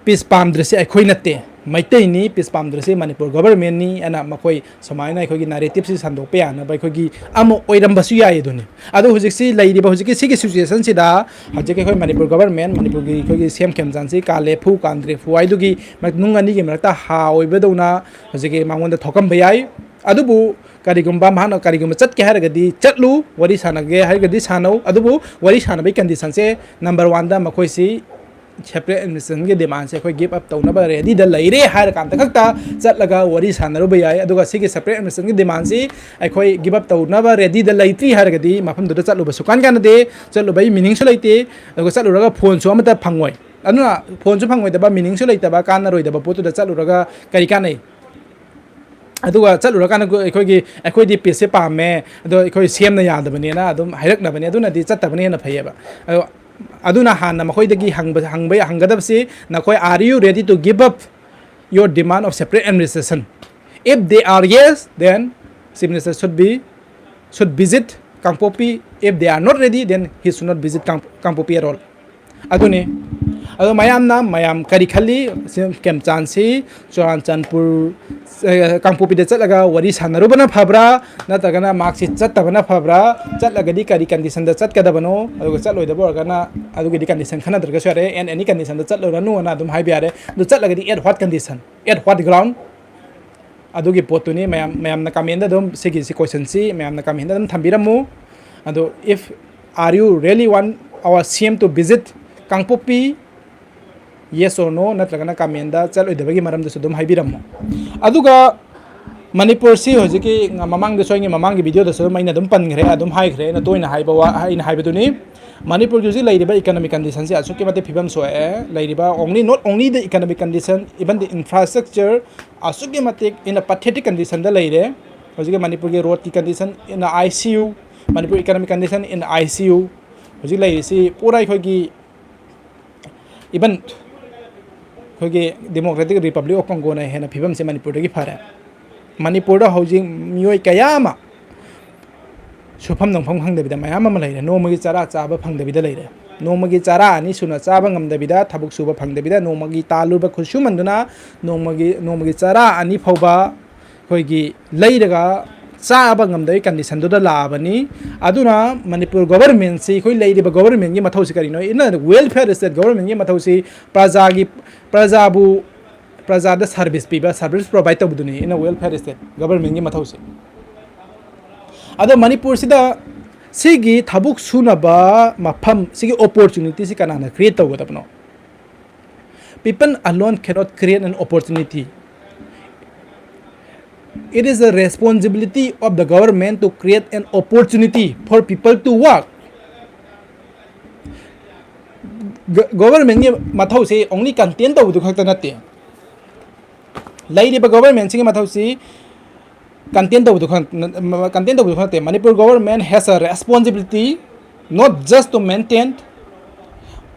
ꯄꯤꯁ ꯄꯥꯝꯗ꯭ꯔꯤꯁꯦ ꯑꯩꯈꯣꯏ ꯅꯠꯇꯦ, ꯃꯩꯇꯩꯅꯤ, ꯄꯤꯁ ꯄꯥꯝꯗ꯭ꯔꯤꯁꯤ ꯃꯅꯤꯄꯨꯔ ꯒꯣꯕꯔꯃꯦꯟꯅꯤ ꯑꯅ ꯃꯈꯣꯏ ꯁꯨꯃꯥꯏꯅ ꯑꯩꯈꯣꯏꯒꯤ ꯅꯦꯔꯦꯇꯤꯞꯁꯤ ꯁꯟꯗꯣꯛꯄ ꯌꯥꯅꯕ ꯑꯩꯈꯣꯏꯒꯤ ꯑꯃ ꯑꯣꯏꯔꯝꯕꯁꯨ ꯌꯥꯏ ꯑꯗꯨꯅꯤ꯫ ꯑꯗꯣ ꯍꯧꯖꯤꯛꯁꯤ ꯂꯩꯔꯤꯕ ꯍꯧꯖꯤꯛꯀꯤ ꯁꯤꯒꯤ ꯁꯤꯆꯨꯋꯦꯁꯟꯁꯤꯗ ꯍꯧꯖꯤꯛꯀꯤ ꯑꯩꯈꯣꯏ ꯃꯅꯤꯄꯨꯔ ꯒꯣꯕꯔꯃꯦꯟ, ꯃꯅꯤꯄꯨꯔꯒꯤ ꯑꯩꯈꯣꯏꯒꯤ ꯁꯤ ꯑꯦꯝ ꯈꯦꯝꯆꯥꯟꯁꯤ ꯀꯥ ꯂꯦꯐꯨ ꯀꯥ ꯗ꯭ꯔꯦꯐꯨ ꯍꯥꯏꯗꯨꯒꯤ ꯅꯨꯡ ꯑꯅꯤꯒꯤ ꯃꯔꯛꯇ ꯍꯥ ꯑꯣꯏꯕꯗꯧꯅ ꯍꯧꯖꯤꯛꯀꯤ ꯃꯉꯣꯟꯗ ꯊꯣꯛꯂꯝꯕ ꯌꯥꯏ꯫ ꯑꯗꯨꯕꯨ ꯀꯔꯤꯒꯨꯝꯕ ꯃꯍꯥꯛꯅ ꯀꯔꯤꯒꯨꯝꯕ ꯆꯠꯀꯦ ꯍꯥꯏꯔꯒꯗꯤ ꯆꯠꯂꯨ, ꯋꯥꯔꯤ ꯁꯥꯟꯅꯒꯦ ꯍꯥꯏꯔꯒꯗꯤ ꯁꯥꯟꯅꯧ, ꯑꯗꯨꯕꯨ ꯋꯥꯔꯤ ꯁꯥꯟꯅꯕꯒꯤ ꯀꯟꯗꯤꯁꯟꯁꯦ ꯅꯝꯕꯔ ꯋꯥꯟꯗ ꯃꯈꯣꯏꯁꯤ ꯁꯦꯄꯔꯦꯠ ꯑꯦꯗꯃꯤꯅꯤꯁꯇ꯭ꯔꯦꯁꯟꯒꯤ ꯗꯤꯃꯥꯟꯁꯦ ꯑꯩꯈꯣꯏ ꯒꯤꯞ ꯑꯞ ꯇꯧꯅꯕ ꯔꯦꯗꯤꯗ ꯂꯩꯔꯦ ꯍꯥꯏꯔꯀꯥꯟꯗ ꯈꯛꯇ ꯆꯠꯂꯒ ꯋꯥꯔꯤ ꯁꯥꯟꯅꯔꯨꯕ ꯌꯥꯏ꯫ ꯑꯗꯨꯒ ꯁꯤꯒꯤ ꯁꯦꯄꯔꯦꯠ ꯑꯦꯗꯃꯤꯅꯤꯁꯇ꯭ꯔꯦꯁꯟꯒꯤ ꯗꯤꯃꯥꯟꯁꯤ ꯑꯩꯈꯣꯏ ꯒꯤꯞ ꯑꯞ ꯇꯧꯅꯕ ꯔꯦꯗꯤꯗ ꯂꯩꯇ꯭ꯔꯤ ꯍꯥꯏꯔꯒꯗꯤ ꯃꯐꯝꯗꯨꯗ ꯆꯠꯂꯨꯕ ꯁꯨꯀꯥꯟ ꯀꯥꯟꯅꯗꯦ, ꯆꯠꯂꯨꯕꯒꯤ ꯃꯤꯅꯤꯡꯁꯨ ꯂꯩꯇꯦ꯫ ꯑꯗꯨꯒ ꯆꯠꯂꯨꯔꯒ ꯐꯣꯟꯁꯨ ꯑꯃꯠꯇ ꯐꯪꯉꯣꯏ꯫ ꯑꯗꯨꯅ ꯐꯣꯟꯁꯨ ꯐꯪꯉꯣꯏꯗꯕ, ꯃꯤꯅꯤꯡꯁꯨ ꯂꯩꯇꯕ, ꯀꯥꯟꯅꯔꯣꯏꯗꯕ ꯄꯣꯠꯇꯨꯗ ꯆꯠꯂꯨꯔꯒ ꯀꯔꯤ ꯀꯥꯟꯅꯩ? ꯑꯗꯨꯒ ꯆꯠꯂꯨꯔꯀꯥꯟꯗ ꯑꯩꯈꯣꯏꯒꯤ, ꯑꯩꯈꯣꯏꯗꯤ ꯄꯤꯁꯁꯦ ꯄꯥꯝꯃꯦ, ꯑꯗꯣ ꯑꯩꯈꯣꯏ ꯁꯤ ꯑꯦꯝꯅ ꯌꯥꯗꯕꯅꯦꯅ ꯑꯗꯨꯝ ꯍꯥꯏꯔꯛꯅꯕꯅꯦ꯫ ꯑꯗꯨꯅꯗꯤ ꯆꯠꯇꯕꯅ ꯍꯦꯟꯅ ꯐꯩꯌꯦꯕ꯫ ꯑꯗꯣ ꯑꯗꯨꯅ ꯍꯥꯟꯅ ꯃꯈꯣꯏꯗꯒꯤ ꯍꯪꯕ, ꯍꯪꯕ, ꯍꯪꯒꯗꯕꯁꯤ, ꯅꯈꯣꯏ, are you ready to give up your demand of separate administration? If they are yes, then Chief Minister should be, should visit Kangpokpi. If they are not ready, then he should not visit Kang-, Kangpokpi at all. ꯑꯗꯨꯅꯤ꯫ ꯑꯗꯣ ꯃꯌꯥꯝꯅ, ꯃꯌꯥꯝ ꯀꯔꯤ ꯈꯜꯂꯤ? ꯁꯤ ꯀꯦꯝꯆꯥꯟꯁꯤ ꯆꯨꯔꯥꯟꯆꯥꯟꯄꯨꯔ, ꯑꯦ, ꯀꯥꯡꯄꯣꯛꯄꯤꯗ ꯆꯠꯂꯒ ꯋꯥꯔꯤ ꯁꯥꯟꯅꯔꯨꯕꯅ ꯐꯕ꯭ꯔꯥ, ꯅꯠꯇ꯭ꯔꯒꯅ ꯃꯍꯥꯛꯁꯤ ꯆꯠꯇꯕꯅ ꯐꯕ꯭ꯔꯥ? ꯆꯠꯂꯒꯗꯤ ꯀꯔꯤ ꯀꯟꯗꯤꯁꯟꯗ ꯆꯠꯀꯗꯕꯅꯣ? ꯑꯗꯨꯒ ꯆꯠꯂꯣꯏꯗꯕ ꯑꯣꯏꯔꯒꯅ ꯑꯗꯨꯒꯤꯗꯤ ꯀꯟꯗꯤꯁꯟ ꯈꯟꯅꯗ꯭ꯔꯒꯁꯨ ꯌꯥꯔꯦ, ꯑꯦꯟ ꯑꯦꯅꯤ ꯀꯟꯗꯤꯁꯟꯗ ꯆꯠꯂꯨꯔꯅꯨꯅ ꯑꯗꯨꯝ ꯍꯥꯏꯕ ꯌꯥꯔꯦ꯫ ꯑꯗꯨ ꯆꯠꯂꯒꯗꯤ at what condition, at what ground? ꯑꯗꯨꯒꯤ ꯄꯣꯠꯇꯨꯅꯤ꯫ ꯃꯌꯥꯝ, ꯃꯌꯥꯝꯅ ꯀꯃꯦꯟꯗ ꯑꯗꯨꯝ ꯁꯤꯒꯤ, ꯁꯤ ꯀꯣꯏꯁꯟꯁꯤ ꯃꯌꯥꯝꯅ ꯀꯃꯦꯟꯗ ꯑꯗꯨꯝ ꯊꯝꯕꯤꯔꯝꯃꯨ꯫ ꯑꯗꯣ, if, are you really want our C M to visit Kangpokpi? Yes or no, ꯅꯠꯇ꯭ꯔꯒꯅ ꯀꯃꯦꯟꯗ ꯆꯠꯂꯣꯏꯗꯕꯒꯤ ꯃꯔꯝꯗꯨꯁꯨ ꯑꯗꯨꯝ ꯍꯥꯏꯕꯤꯔꯝꯃꯨ꯫ ꯑꯗꯨꯒ ꯃꯅꯤꯄꯨꯔꯁꯤ ꯍꯧꯖꯤꯛꯀꯤ ꯃꯃꯥꯡꯗꯁꯨ, ꯑꯩꯒꯤ ꯃꯃꯥꯡꯒꯤ ꯚꯤꯗꯤꯑꯣꯗꯁꯨ ꯑꯗꯨꯝ ꯑꯩꯅ ꯑꯗꯨꯝ ꯄꯟꯈ꯭ꯔꯦ, ꯑꯗꯨꯝ ꯍꯥꯏꯈ꯭ꯔꯦ, ꯑꯩꯅ ꯇꯣꯏꯅ ꯍꯥꯏꯕ ꯋꯥ, ꯑꯩꯅ ꯍꯥꯏꯕꯗꯨꯅꯤ꯫ ꯃꯅꯤꯄꯨꯔꯒꯤ ꯍꯧꯖꯤꯛ ꯂꯩꯔꯤꯕ ꯏꯀꯅꯣꯃꯤꯛ ꯀꯟꯗꯤꯁꯟꯁꯤ ꯑꯁꯨꯛꯀꯤ ꯃꯇꯤꯛ ꯐꯤꯕꯝ ꯁꯣꯛꯑꯦ꯫ ꯂꯩꯔꯤꯕ only, not only the economic condition, even the infrastructure ꯑꯁꯨꯛꯀꯤ ꯃꯇꯤꯛ in a pathetic conditionꯗ ꯂꯩꯔꯦ꯫ ꯍꯧꯖꯤꯛꯀꯤ ꯃꯅꯤꯄꯨꯔꯒꯤ ꯔꯣꯗꯀꯤ condition in I C U, Manipur economic condition in I C U꯫ ꯍꯧꯖꯤꯛ ꯂꯩꯔꯤꯁꯤ ꯄꯨꯔꯥ ꯑꯩꯈꯣꯏꯒꯤ, even ꯑꯩꯈꯣꯏꯒꯤ Democratic Republic of Congoꯅ ꯍꯦꯟꯅ ꯐꯤꯕꯝꯁꯦ ꯃꯅꯤꯄꯨꯔꯗꯒꯤ ꯐꯔꯦ꯫ ꯃꯅꯤꯄꯨꯔꯗ ꯍꯧꯖꯤꯛ ꯃꯤꯑꯣꯏ ꯀꯌꯥ ꯑꯃ ꯁꯨꯐꯝ ꯅꯣꯝꯐꯝ ꯈꯪꯗꯕꯤꯗ ꯃꯌꯥꯝ ꯑꯃ ꯂꯩꯔꯦ꯫ ꯅꯣꯡꯃꯒꯤ ꯆꯔꯥ ꯆꯥꯕ ꯐꯪꯗꯕꯤꯗ ꯂꯩꯔꯦ꯫ ꯅꯣꯡꯃꯒꯤ ꯆꯔꯥ ꯑꯅꯤ ꯁꯨꯅ ꯆꯥꯕ ꯉꯝꯗꯕꯤꯗ, ꯊꯕꯛ ꯁꯨꯕ ꯐꯪꯗꯕꯤꯗ, ꯅꯣꯡꯃꯒꯤ ꯇꯥꯜꯂꯨꯕ ꯈꯨꯠꯁꯨꯃꯟꯗꯨꯅ ꯅꯣꯡꯃꯒꯤ, ꯅꯣꯡꯃꯒꯤ ꯆꯔꯥ ꯑꯅꯤ ꯐꯥꯎꯕ ꯑꯩꯈꯣꯏꯒꯤ ꯂꯩꯔꯒ ꯆꯥꯕ ꯉꯝꯗꯕꯒꯤ ꯀꯟꯗꯤꯁꯟꯗꯨꯗ ꯂꯥꯛꯑꯕꯅꯤ꯫ ꯑꯗꯨꯅ ꯃꯅꯤꯄꯨꯔ ꯒꯣꯕꯔꯃꯦꯟꯁꯤ, ꯑꯩꯈꯣꯏ ꯂꯩꯔꯤꯕ ꯒꯣꯕꯔꯃꯦꯟꯒꯤ ꯃꯊꯧꯁꯤ ꯀꯔꯤꯅꯣ? ꯏꯟ ꯋꯦꯜꯐꯤꯌꯔ ꯁ꯭ꯇꯦꯠ ꯒꯣꯕꯔꯃꯦꯟꯒꯤ ꯃꯊꯧꯁꯤ ꯄ꯭ꯔꯖꯥꯒꯤ, ꯄ꯭ꯔꯖꯥꯕꯨ, ꯄ꯭ꯔꯖꯥꯗ ꯁꯥꯔꯚꯤꯁ ꯄꯤꯕ, ꯁꯥꯔꯚꯤꯁ ꯄ꯭ꯔꯣꯚꯥꯏꯠ ꯇꯧꯕꯗꯨꯅꯤ ꯏꯟ ꯋꯦꯜꯐꯤꯌꯔ ꯁ꯭ꯇꯦꯠ ꯒꯣꯕꯔꯃꯦꯟꯒꯤ ꯃꯊꯧꯁꯤ꯫ ꯑꯗꯣ ꯃꯅꯤꯄꯨꯔꯁꯤꯗ ꯁꯤꯒꯤ ꯊꯕꯛ ꯁꯨꯅꯕ ꯃꯐꯝ, ꯁꯤꯒꯤ ꯑꯣꯄꯣꯔꯆꯨꯅꯤꯇꯤꯁꯤ ꯀꯅꯥꯅ create ꯇꯧꯒꯗꯕꯅꯣ? People alone cannot create an opportunity. It is the responsibility of the government to create an opportunity for people to work. ꯒ-, ꯒꯣꯕꯔꯃꯦꯟꯒꯤ ꯃꯊꯧꯁꯦ ꯑꯣꯡꯂꯤ ꯀꯟꯇꯦꯟ ꯇꯧꯕꯗꯨ ꯈꯛꯇ ꯅꯠꯇꯦ꯫ ꯂꯩꯔꯤꯕ ꯒꯣꯕꯔꯃꯦꯟꯁꯤꯒꯤ ꯃꯊꯧꯁꯤ ꯀꯟꯇꯦꯟ ꯇꯧꯕꯗꯨ ꯈꯛ-, ꯀꯟꯇꯦꯟ ꯇꯧꯕꯗꯨ ꯈꯛ ꯅꯠꯇꯦ꯫ Manipur government has a responsibility not just to maintain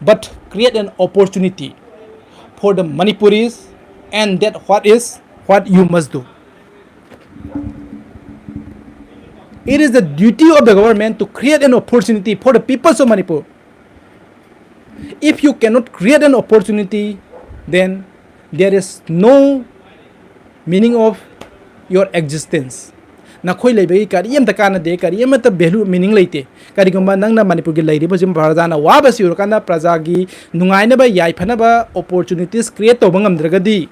but create an opportunity for the Manipuris, and that what is what you must do. It is the duty of the government to create an opportunity for the peoples of Manipur. If you cannot create an opportunity, then there is no meaning of your existence. ꯅꯈꯣꯏ ꯂꯩꯕꯒꯤ ꯀꯔꯤ ꯑꯃꯠꯇ ꯀꯥꯟꯅꯗꯦ, ꯀꯔꯤ ꯑꯃꯠꯇ value, ꯃꯤꯅꯤꯡ ꯂꯩꯇꯦ꯫ ꯀꯔꯤꯒꯨꯝꯕ ꯅꯪꯅ ꯃꯅꯤꯄꯨꯔꯒꯤ ꯂꯩꯔꯤꯕ ꯍꯧꯖꯤꯛ ꯄ꯭ꯔꯖꯥꯅ ꯋꯥꯕꯁꯤ ꯎꯔꯀꯥꯟꯗ ꯄ꯭ꯔꯖꯥꯒꯤ ꯅꯨꯡꯉꯥꯏꯅꯕ, ꯌꯥꯏꯐꯅꯕ ꯑꯣꯄꯣꯔꯆꯨꯅꯤꯇꯤꯁ ꯀ꯭ꯔꯤꯌꯦꯠ ꯇꯧꯕ ꯉꯝꯗ꯭ꯔꯒꯗꯤ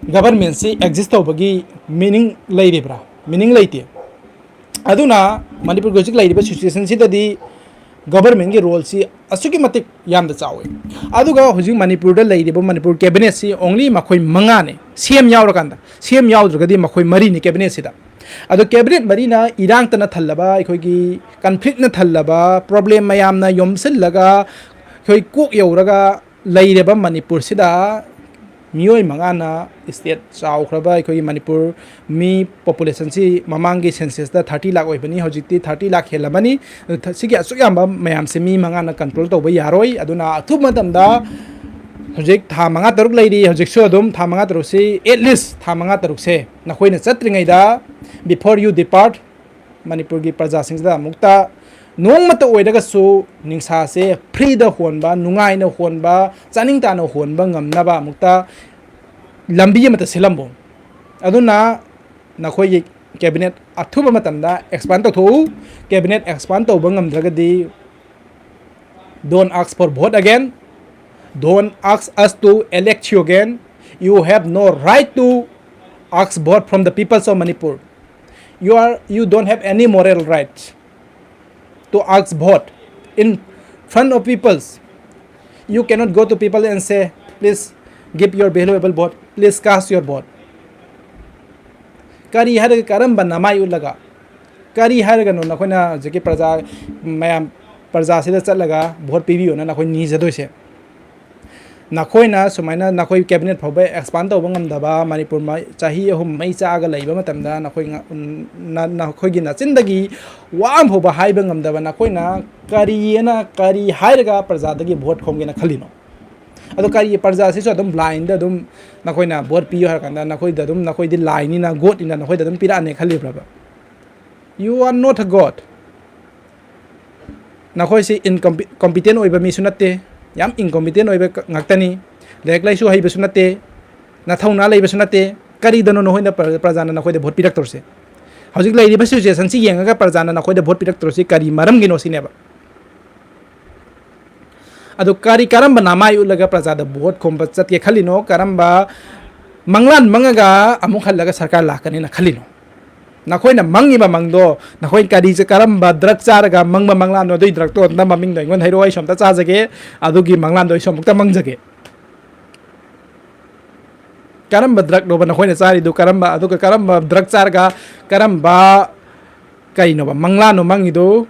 ꯒꯚꯔꯃꯦꯟꯁꯤ ꯑꯦꯛꯖꯤꯁ ꯇꯧꯕꯒꯤ ꯃꯤꯅꯤꯡ ꯂꯩꯔꯤꯕ꯭ꯔꯥ? ꯃꯤꯅꯤꯡ ꯂꯩꯇꯦ꯫ ꯑꯗꯨꯅ ꯃꯅꯤꯄꯨꯔꯒꯤ ꯍꯧꯖꯤꯛ ꯂꯩꯔꯤꯕ ꯁꯤꯆꯨꯋꯦꯁꯟꯁꯤꯗꯗꯤ ꯒꯚꯔꯃꯦꯟꯒꯤ ꯔꯣꯜꯁꯤ ꯑꯁꯨꯛꯀꯤ ꯃꯇꯤꯛ ꯌꯥꯝꯅ ꯆꯥꯎꯋꯤ꯫ ꯑꯗꯨꯒ ꯍꯧꯖꯤꯛ ꯃꯅꯤꯄꯨꯔꯗ ꯂꯩꯔꯤꯕ ꯃꯅꯤꯄꯨꯔ ꯀꯦꯕꯤꯅꯦꯠꯁꯤ ꯑꯣꯡꯂꯤ ꯃꯈꯣꯏ ꯃꯉꯥꯅꯤ, ꯁꯤ ꯑꯦꯝ ꯌꯥꯎꯔꯀꯥꯟꯗ, ꯁꯤ ꯑꯦꯝ ꯌꯥꯎꯗ꯭ꯔꯒꯗꯤ ꯃꯈꯣꯏ ꯃꯔꯤꯅꯤ ꯀꯦꯕꯤꯅꯦꯠꯁꯤꯗ꯫ ꯑꯗꯣ ꯀꯦꯕꯤꯅꯦꯠ ꯃꯔꯤꯅ ꯏꯔꯥꯡꯇꯅ ꯊꯜꯂꯕ, ꯑꯩꯈꯣꯏꯒꯤ ꯀꯟꯐ꯭ꯂꯤꯛꯅ ꯊꯜꯂꯕ, ꯄ꯭ꯔꯣꯕ꯭ꯂꯦꯝ ꯃꯌꯥꯝꯅ ꯌꯣꯝꯁꯤꯜꯂꯒ ꯑꯩꯈꯣꯏ ꯀꯣꯛ ꯌꯧꯔꯒ ꯂꯩꯔꯕ ꯃꯅꯤꯄꯨꯔꯁꯤꯗ ꯃꯤꯑꯣꯏ ꯃꯉꯥꯅ ꯁ꯭ꯇꯦꯠ ꯆꯥꯎꯈ꯭ꯔꯕ ꯑꯩꯈꯣꯏꯒꯤ ꯃꯅꯤꯄꯨꯔ ꯃꯤ ꯄꯣꯄꯨꯂꯦꯁꯟꯁꯤ ꯃꯃꯥꯡꯒꯤ ꯁꯦꯟꯁꯁꯇ ꯊꯥꯔꯇꯤ ꯂꯥꯛ ꯑꯣꯏꯕꯅꯤ, ꯍꯧꯖꯤꯛꯇꯤ ꯊꯥꯔꯇꯤ ꯂꯥꯛ ꯍꯦꯜꯂꯝꯃꯅꯤ꯫ ꯁꯤꯒꯤ ꯑꯁꯨꯛ ꯌꯥꯝꯕ ꯃꯌꯥꯝꯁꯦ ꯃꯤ ꯃꯉꯥꯅ ꯀꯟꯇ꯭ꯔꯣꯜ ꯇꯧꯕ ꯌꯥꯔꯣꯏ꯫ ꯑꯗꯨꯅ ꯑꯊꯨꯕ ꯃꯇꯝꯗ ꯍꯧꯖꯤꯛ ꯊꯥ ꯃꯉꯥ ꯇꯔꯨꯛ ꯂꯩꯔꯤ, ꯍꯧꯖꯤꯛꯁꯨ ꯑꯗꯨꯝ ꯊꯥ ꯃꯉꯥ ꯇꯔꯨꯛꯁꯤ, at least ꯊꯥ ꯃꯉꯥ ꯇꯔꯨꯛꯁꯦ ꯅꯈꯣꯏꯅ ꯆꯠꯇ꯭ꯔꯤꯉꯩꯗ, before you depart, ꯃꯅꯤꯄꯨꯔꯒꯤ ꯄ꯭ꯔꯖꯥꯁꯤꯡꯁꯤꯗ ꯑꯃꯨꯛꯇ ꯅꯣꯡꯃꯇ ꯑꯣꯏꯔꯒꯁꯨ ꯅꯤꯡꯁꯥꯁꯦ ꯐ꯭ꯔꯤꯗ ꯍꯣꯟꯕ, ꯅꯨꯡꯉꯥꯏꯅ ꯍꯣꯟꯕ, ꯆꯥꯅꯤꯡ ꯇꯥꯅ ꯍꯣꯟꯕ ꯉꯝꯅꯕ ꯑꯃꯨꯛꯇ ꯂꯝꯕꯤ ꯑꯃꯇ ꯁꯤꯜꯂꯝꯃꯣ꯫ ꯑꯗꯨꯅ ꯅꯈꯣꯏꯒꯤ ꯀꯦꯕꯤꯅꯦꯠ ꯑꯊꯨꯕ ꯃꯇꯝꯗ ꯑꯦꯛꯁꯄꯥꯟ ꯇꯧꯊꯣꯛꯎ꯫ ꯀꯦꯕꯤꯅꯦꯠ ꯑꯦꯛꯁꯄꯥꯟ ꯇꯧꯕ ꯉꯝꯗ꯭ꯔꯒꯗꯤ, don't ask for vote again. Don't ask us to elect you again. You have no right to ask vote from the peoples of Manipur. You are, you don't have any moral right to ask vote in front of peoples. You cannot go to people and say, "Please give your valuable vote. Please cast your vote." ꯀꯔꯤ ꯍꯥꯏꯔꯒ, ꯀꯔꯝꯕ ꯅꯃꯥꯏ ꯎꯠꯂꯒ, ꯀꯔꯤ ꯍꯥꯏꯔꯒꯅꯣ ꯅꯈꯣꯏꯅ ꯍꯧꯖꯤꯛꯀꯤ ꯄ꯭ꯔꯖꯥ ꯃꯌꯥꯝ, ꯄ꯭ꯔꯖꯥꯁꯤꯗ ꯆꯠꯂꯒ ꯚꯣꯠ ꯄꯤꯕꯤꯌꯣꯅ ꯅꯈꯣꯏ ꯅꯤꯖꯗꯣꯏꯁꯦ? ꯅꯈꯣꯏꯅ ꯁꯨꯃꯥꯏꯅ ꯅꯈꯣꯏ ꯀꯦꯕꯤꯅꯦꯠ ꯐꯥꯎꯕ ꯑꯦꯛꯁꯄꯥꯟ ꯇꯧꯕ ꯉꯝꯗꯕ, ꯃꯅꯤꯄꯨꯔ ꯃ-, ꯆꯍꯤ ꯑꯍꯨꯝ ꯃꯩ ꯆꯥꯛꯑꯒ ꯂꯩꯕ ꯃꯇꯝꯗ ꯅꯈꯣꯏ ꯉ-, ꯅ-, ꯅꯈꯣꯏꯒꯤ ꯅꯆꯤꯟꯗꯒꯤ ꯋꯥ ꯑꯃ ꯐꯥꯎꯕ ꯍꯥꯏꯕ ꯉꯝꯗꯕ ꯅꯈꯣꯏꯅ ꯀꯔꯤꯑꯅ, ꯀꯔꯤ ꯍꯥꯏꯔꯒ ꯄ꯭ꯔꯖꯥꯗꯒꯤ ꯚꯣꯠ ꯈꯣꯝꯒꯦꯅ ꯈꯜꯂꯤꯅꯣ? ꯑꯗꯣ ꯀꯔꯤ, ꯄ꯭ꯔꯖꯥꯁꯤꯁꯨ ꯑꯗꯨꯝ ꯕ꯭ꯂꯥꯏꯟꯗ ꯑꯗꯨꯝ ꯅꯈꯣꯏꯅ ꯚꯣꯠ ꯄꯤꯌꯨ ꯍꯥꯏꯔ ꯀꯥꯟꯗ ꯅꯈꯣꯏꯗ ꯑꯗꯨꯝ, ꯅꯈꯣꯏꯗꯤ ꯂꯥꯏꯅꯤꯅ, ꯒꯣꯠꯅꯤꯅ ꯅꯈꯣꯏꯗ ꯑꯗꯨꯝ ꯄꯤꯔꯛꯑꯅꯤ ꯈꯜꯂꯤꯕ꯭ꯔꯕ? You are not a God. ꯅꯈꯣꯏꯁꯤ ꯏꯟꯀꯝꯄꯤ-, ꯀꯣꯝꯄꯤꯇꯦꯟ ꯑꯣꯏꯕ ꯃꯤꯁꯨ ꯅꯠꯇꯦ, ꯌꯥꯝ ꯏꯟꯀꯣꯝꯄꯤꯇꯦꯟ ꯑꯣꯏꯕ ꯀ-, ꯉꯥꯛꯇꯅꯤ꯫ ꯂꯥꯏꯔꯤꯛ ꯂꯥꯏꯁꯨ ꯍꯩꯕꯁꯨ ꯅꯠꯇꯦ, ꯅꯊꯧꯅꯥ ꯂꯩꯕꯁꯨ ꯅꯠꯇꯦ꯫ ꯀꯔꯤꯗꯅꯣ ꯅꯈꯣꯏꯅ ꯄ꯭ꯔ-, ꯄ꯭ꯔꯖꯥꯅ ꯅꯈꯣꯏꯗ ꯚꯣꯠ ꯄꯤꯔꯛꯇꯧꯔꯤꯁꯦ? ꯍꯧꯖꯤꯛ ꯂꯩꯔꯤꯕ ꯁꯤꯆꯨꯋꯦꯁꯟꯁꯤ ꯌꯦꯡꯉꯒ ꯄ꯭ꯔꯖꯥꯅ ꯅꯈꯣꯏꯗ ꯚꯣꯠ ꯄꯤꯔꯛꯇꯧꯔꯤꯁꯤ ꯀꯔꯤ ꯃꯔꯝꯒꯤꯅꯣ ꯁꯤꯅꯦꯕ꯫ ꯑꯗꯨ ꯀꯔꯤ, ꯀꯔꯝꯕ ꯅꯃꯥꯏ ꯎꯠꯂꯒ ꯄ꯭ꯔꯖꯥꯗ ꯚꯣꯠ ꯈꯣꯝꯕ ꯆꯠꯀꯦ ꯈꯜꯂꯤꯅꯣ? ꯀꯔꯝꯕ ꯃꯪꯂꯥꯟ ꯃꯪꯉꯒ ꯑꯃꯨꯛ ꯍꯜꯂꯒ ꯁꯔꯀꯥꯔ ꯂꯥꯛꯀꯅꯤꯅ ꯈꯜꯂꯤꯅꯣ? ꯅꯈꯣꯏꯅ ꯃꯪꯉꯤꯕ ꯃꯪꯗꯣ, ꯅꯈꯣꯏ ꯀꯔꯤ, ꯀꯔꯝꯕ ꯗ꯭ꯔꯒ ꯆꯥꯔꯒ ꯃꯪꯕ ꯃꯪꯂꯥꯟꯅꯣ? ꯑꯗꯨꯏ ꯗ꯭ꯔꯒꯇꯣ ꯑꯝꯇ ꯃꯃꯤꯡꯗꯣ ꯑꯩꯉꯣꯟꯗ ꯍꯥꯏꯔꯛꯑꯣ, ꯑꯩꯁꯨ ꯑꯝꯇ ꯆꯥꯖꯒꯦ, ꯑꯗꯨꯒꯤ ꯃꯪꯂꯥꯟꯗꯣ ꯑꯩꯁꯨ ꯑꯃꯨꯛꯇ ꯃꯪꯖꯒꯦ꯫ ꯀꯔꯝꯕ ꯗ꯭ꯔꯒꯅꯣꯕ ꯅꯈꯣꯏꯅ ꯆꯥꯔꯤꯗꯨ? ꯀꯔꯝꯕ, ꯑꯗꯨꯒ ꯀꯔꯝꯕ ꯗ꯭ꯔꯒ ꯆꯥꯔꯒ ꯀꯔꯝꯕ ꯀꯩꯅꯣꯕ ꯃꯪꯂꯥꯟꯅꯣ ꯃꯪꯉꯤꯗꯨ?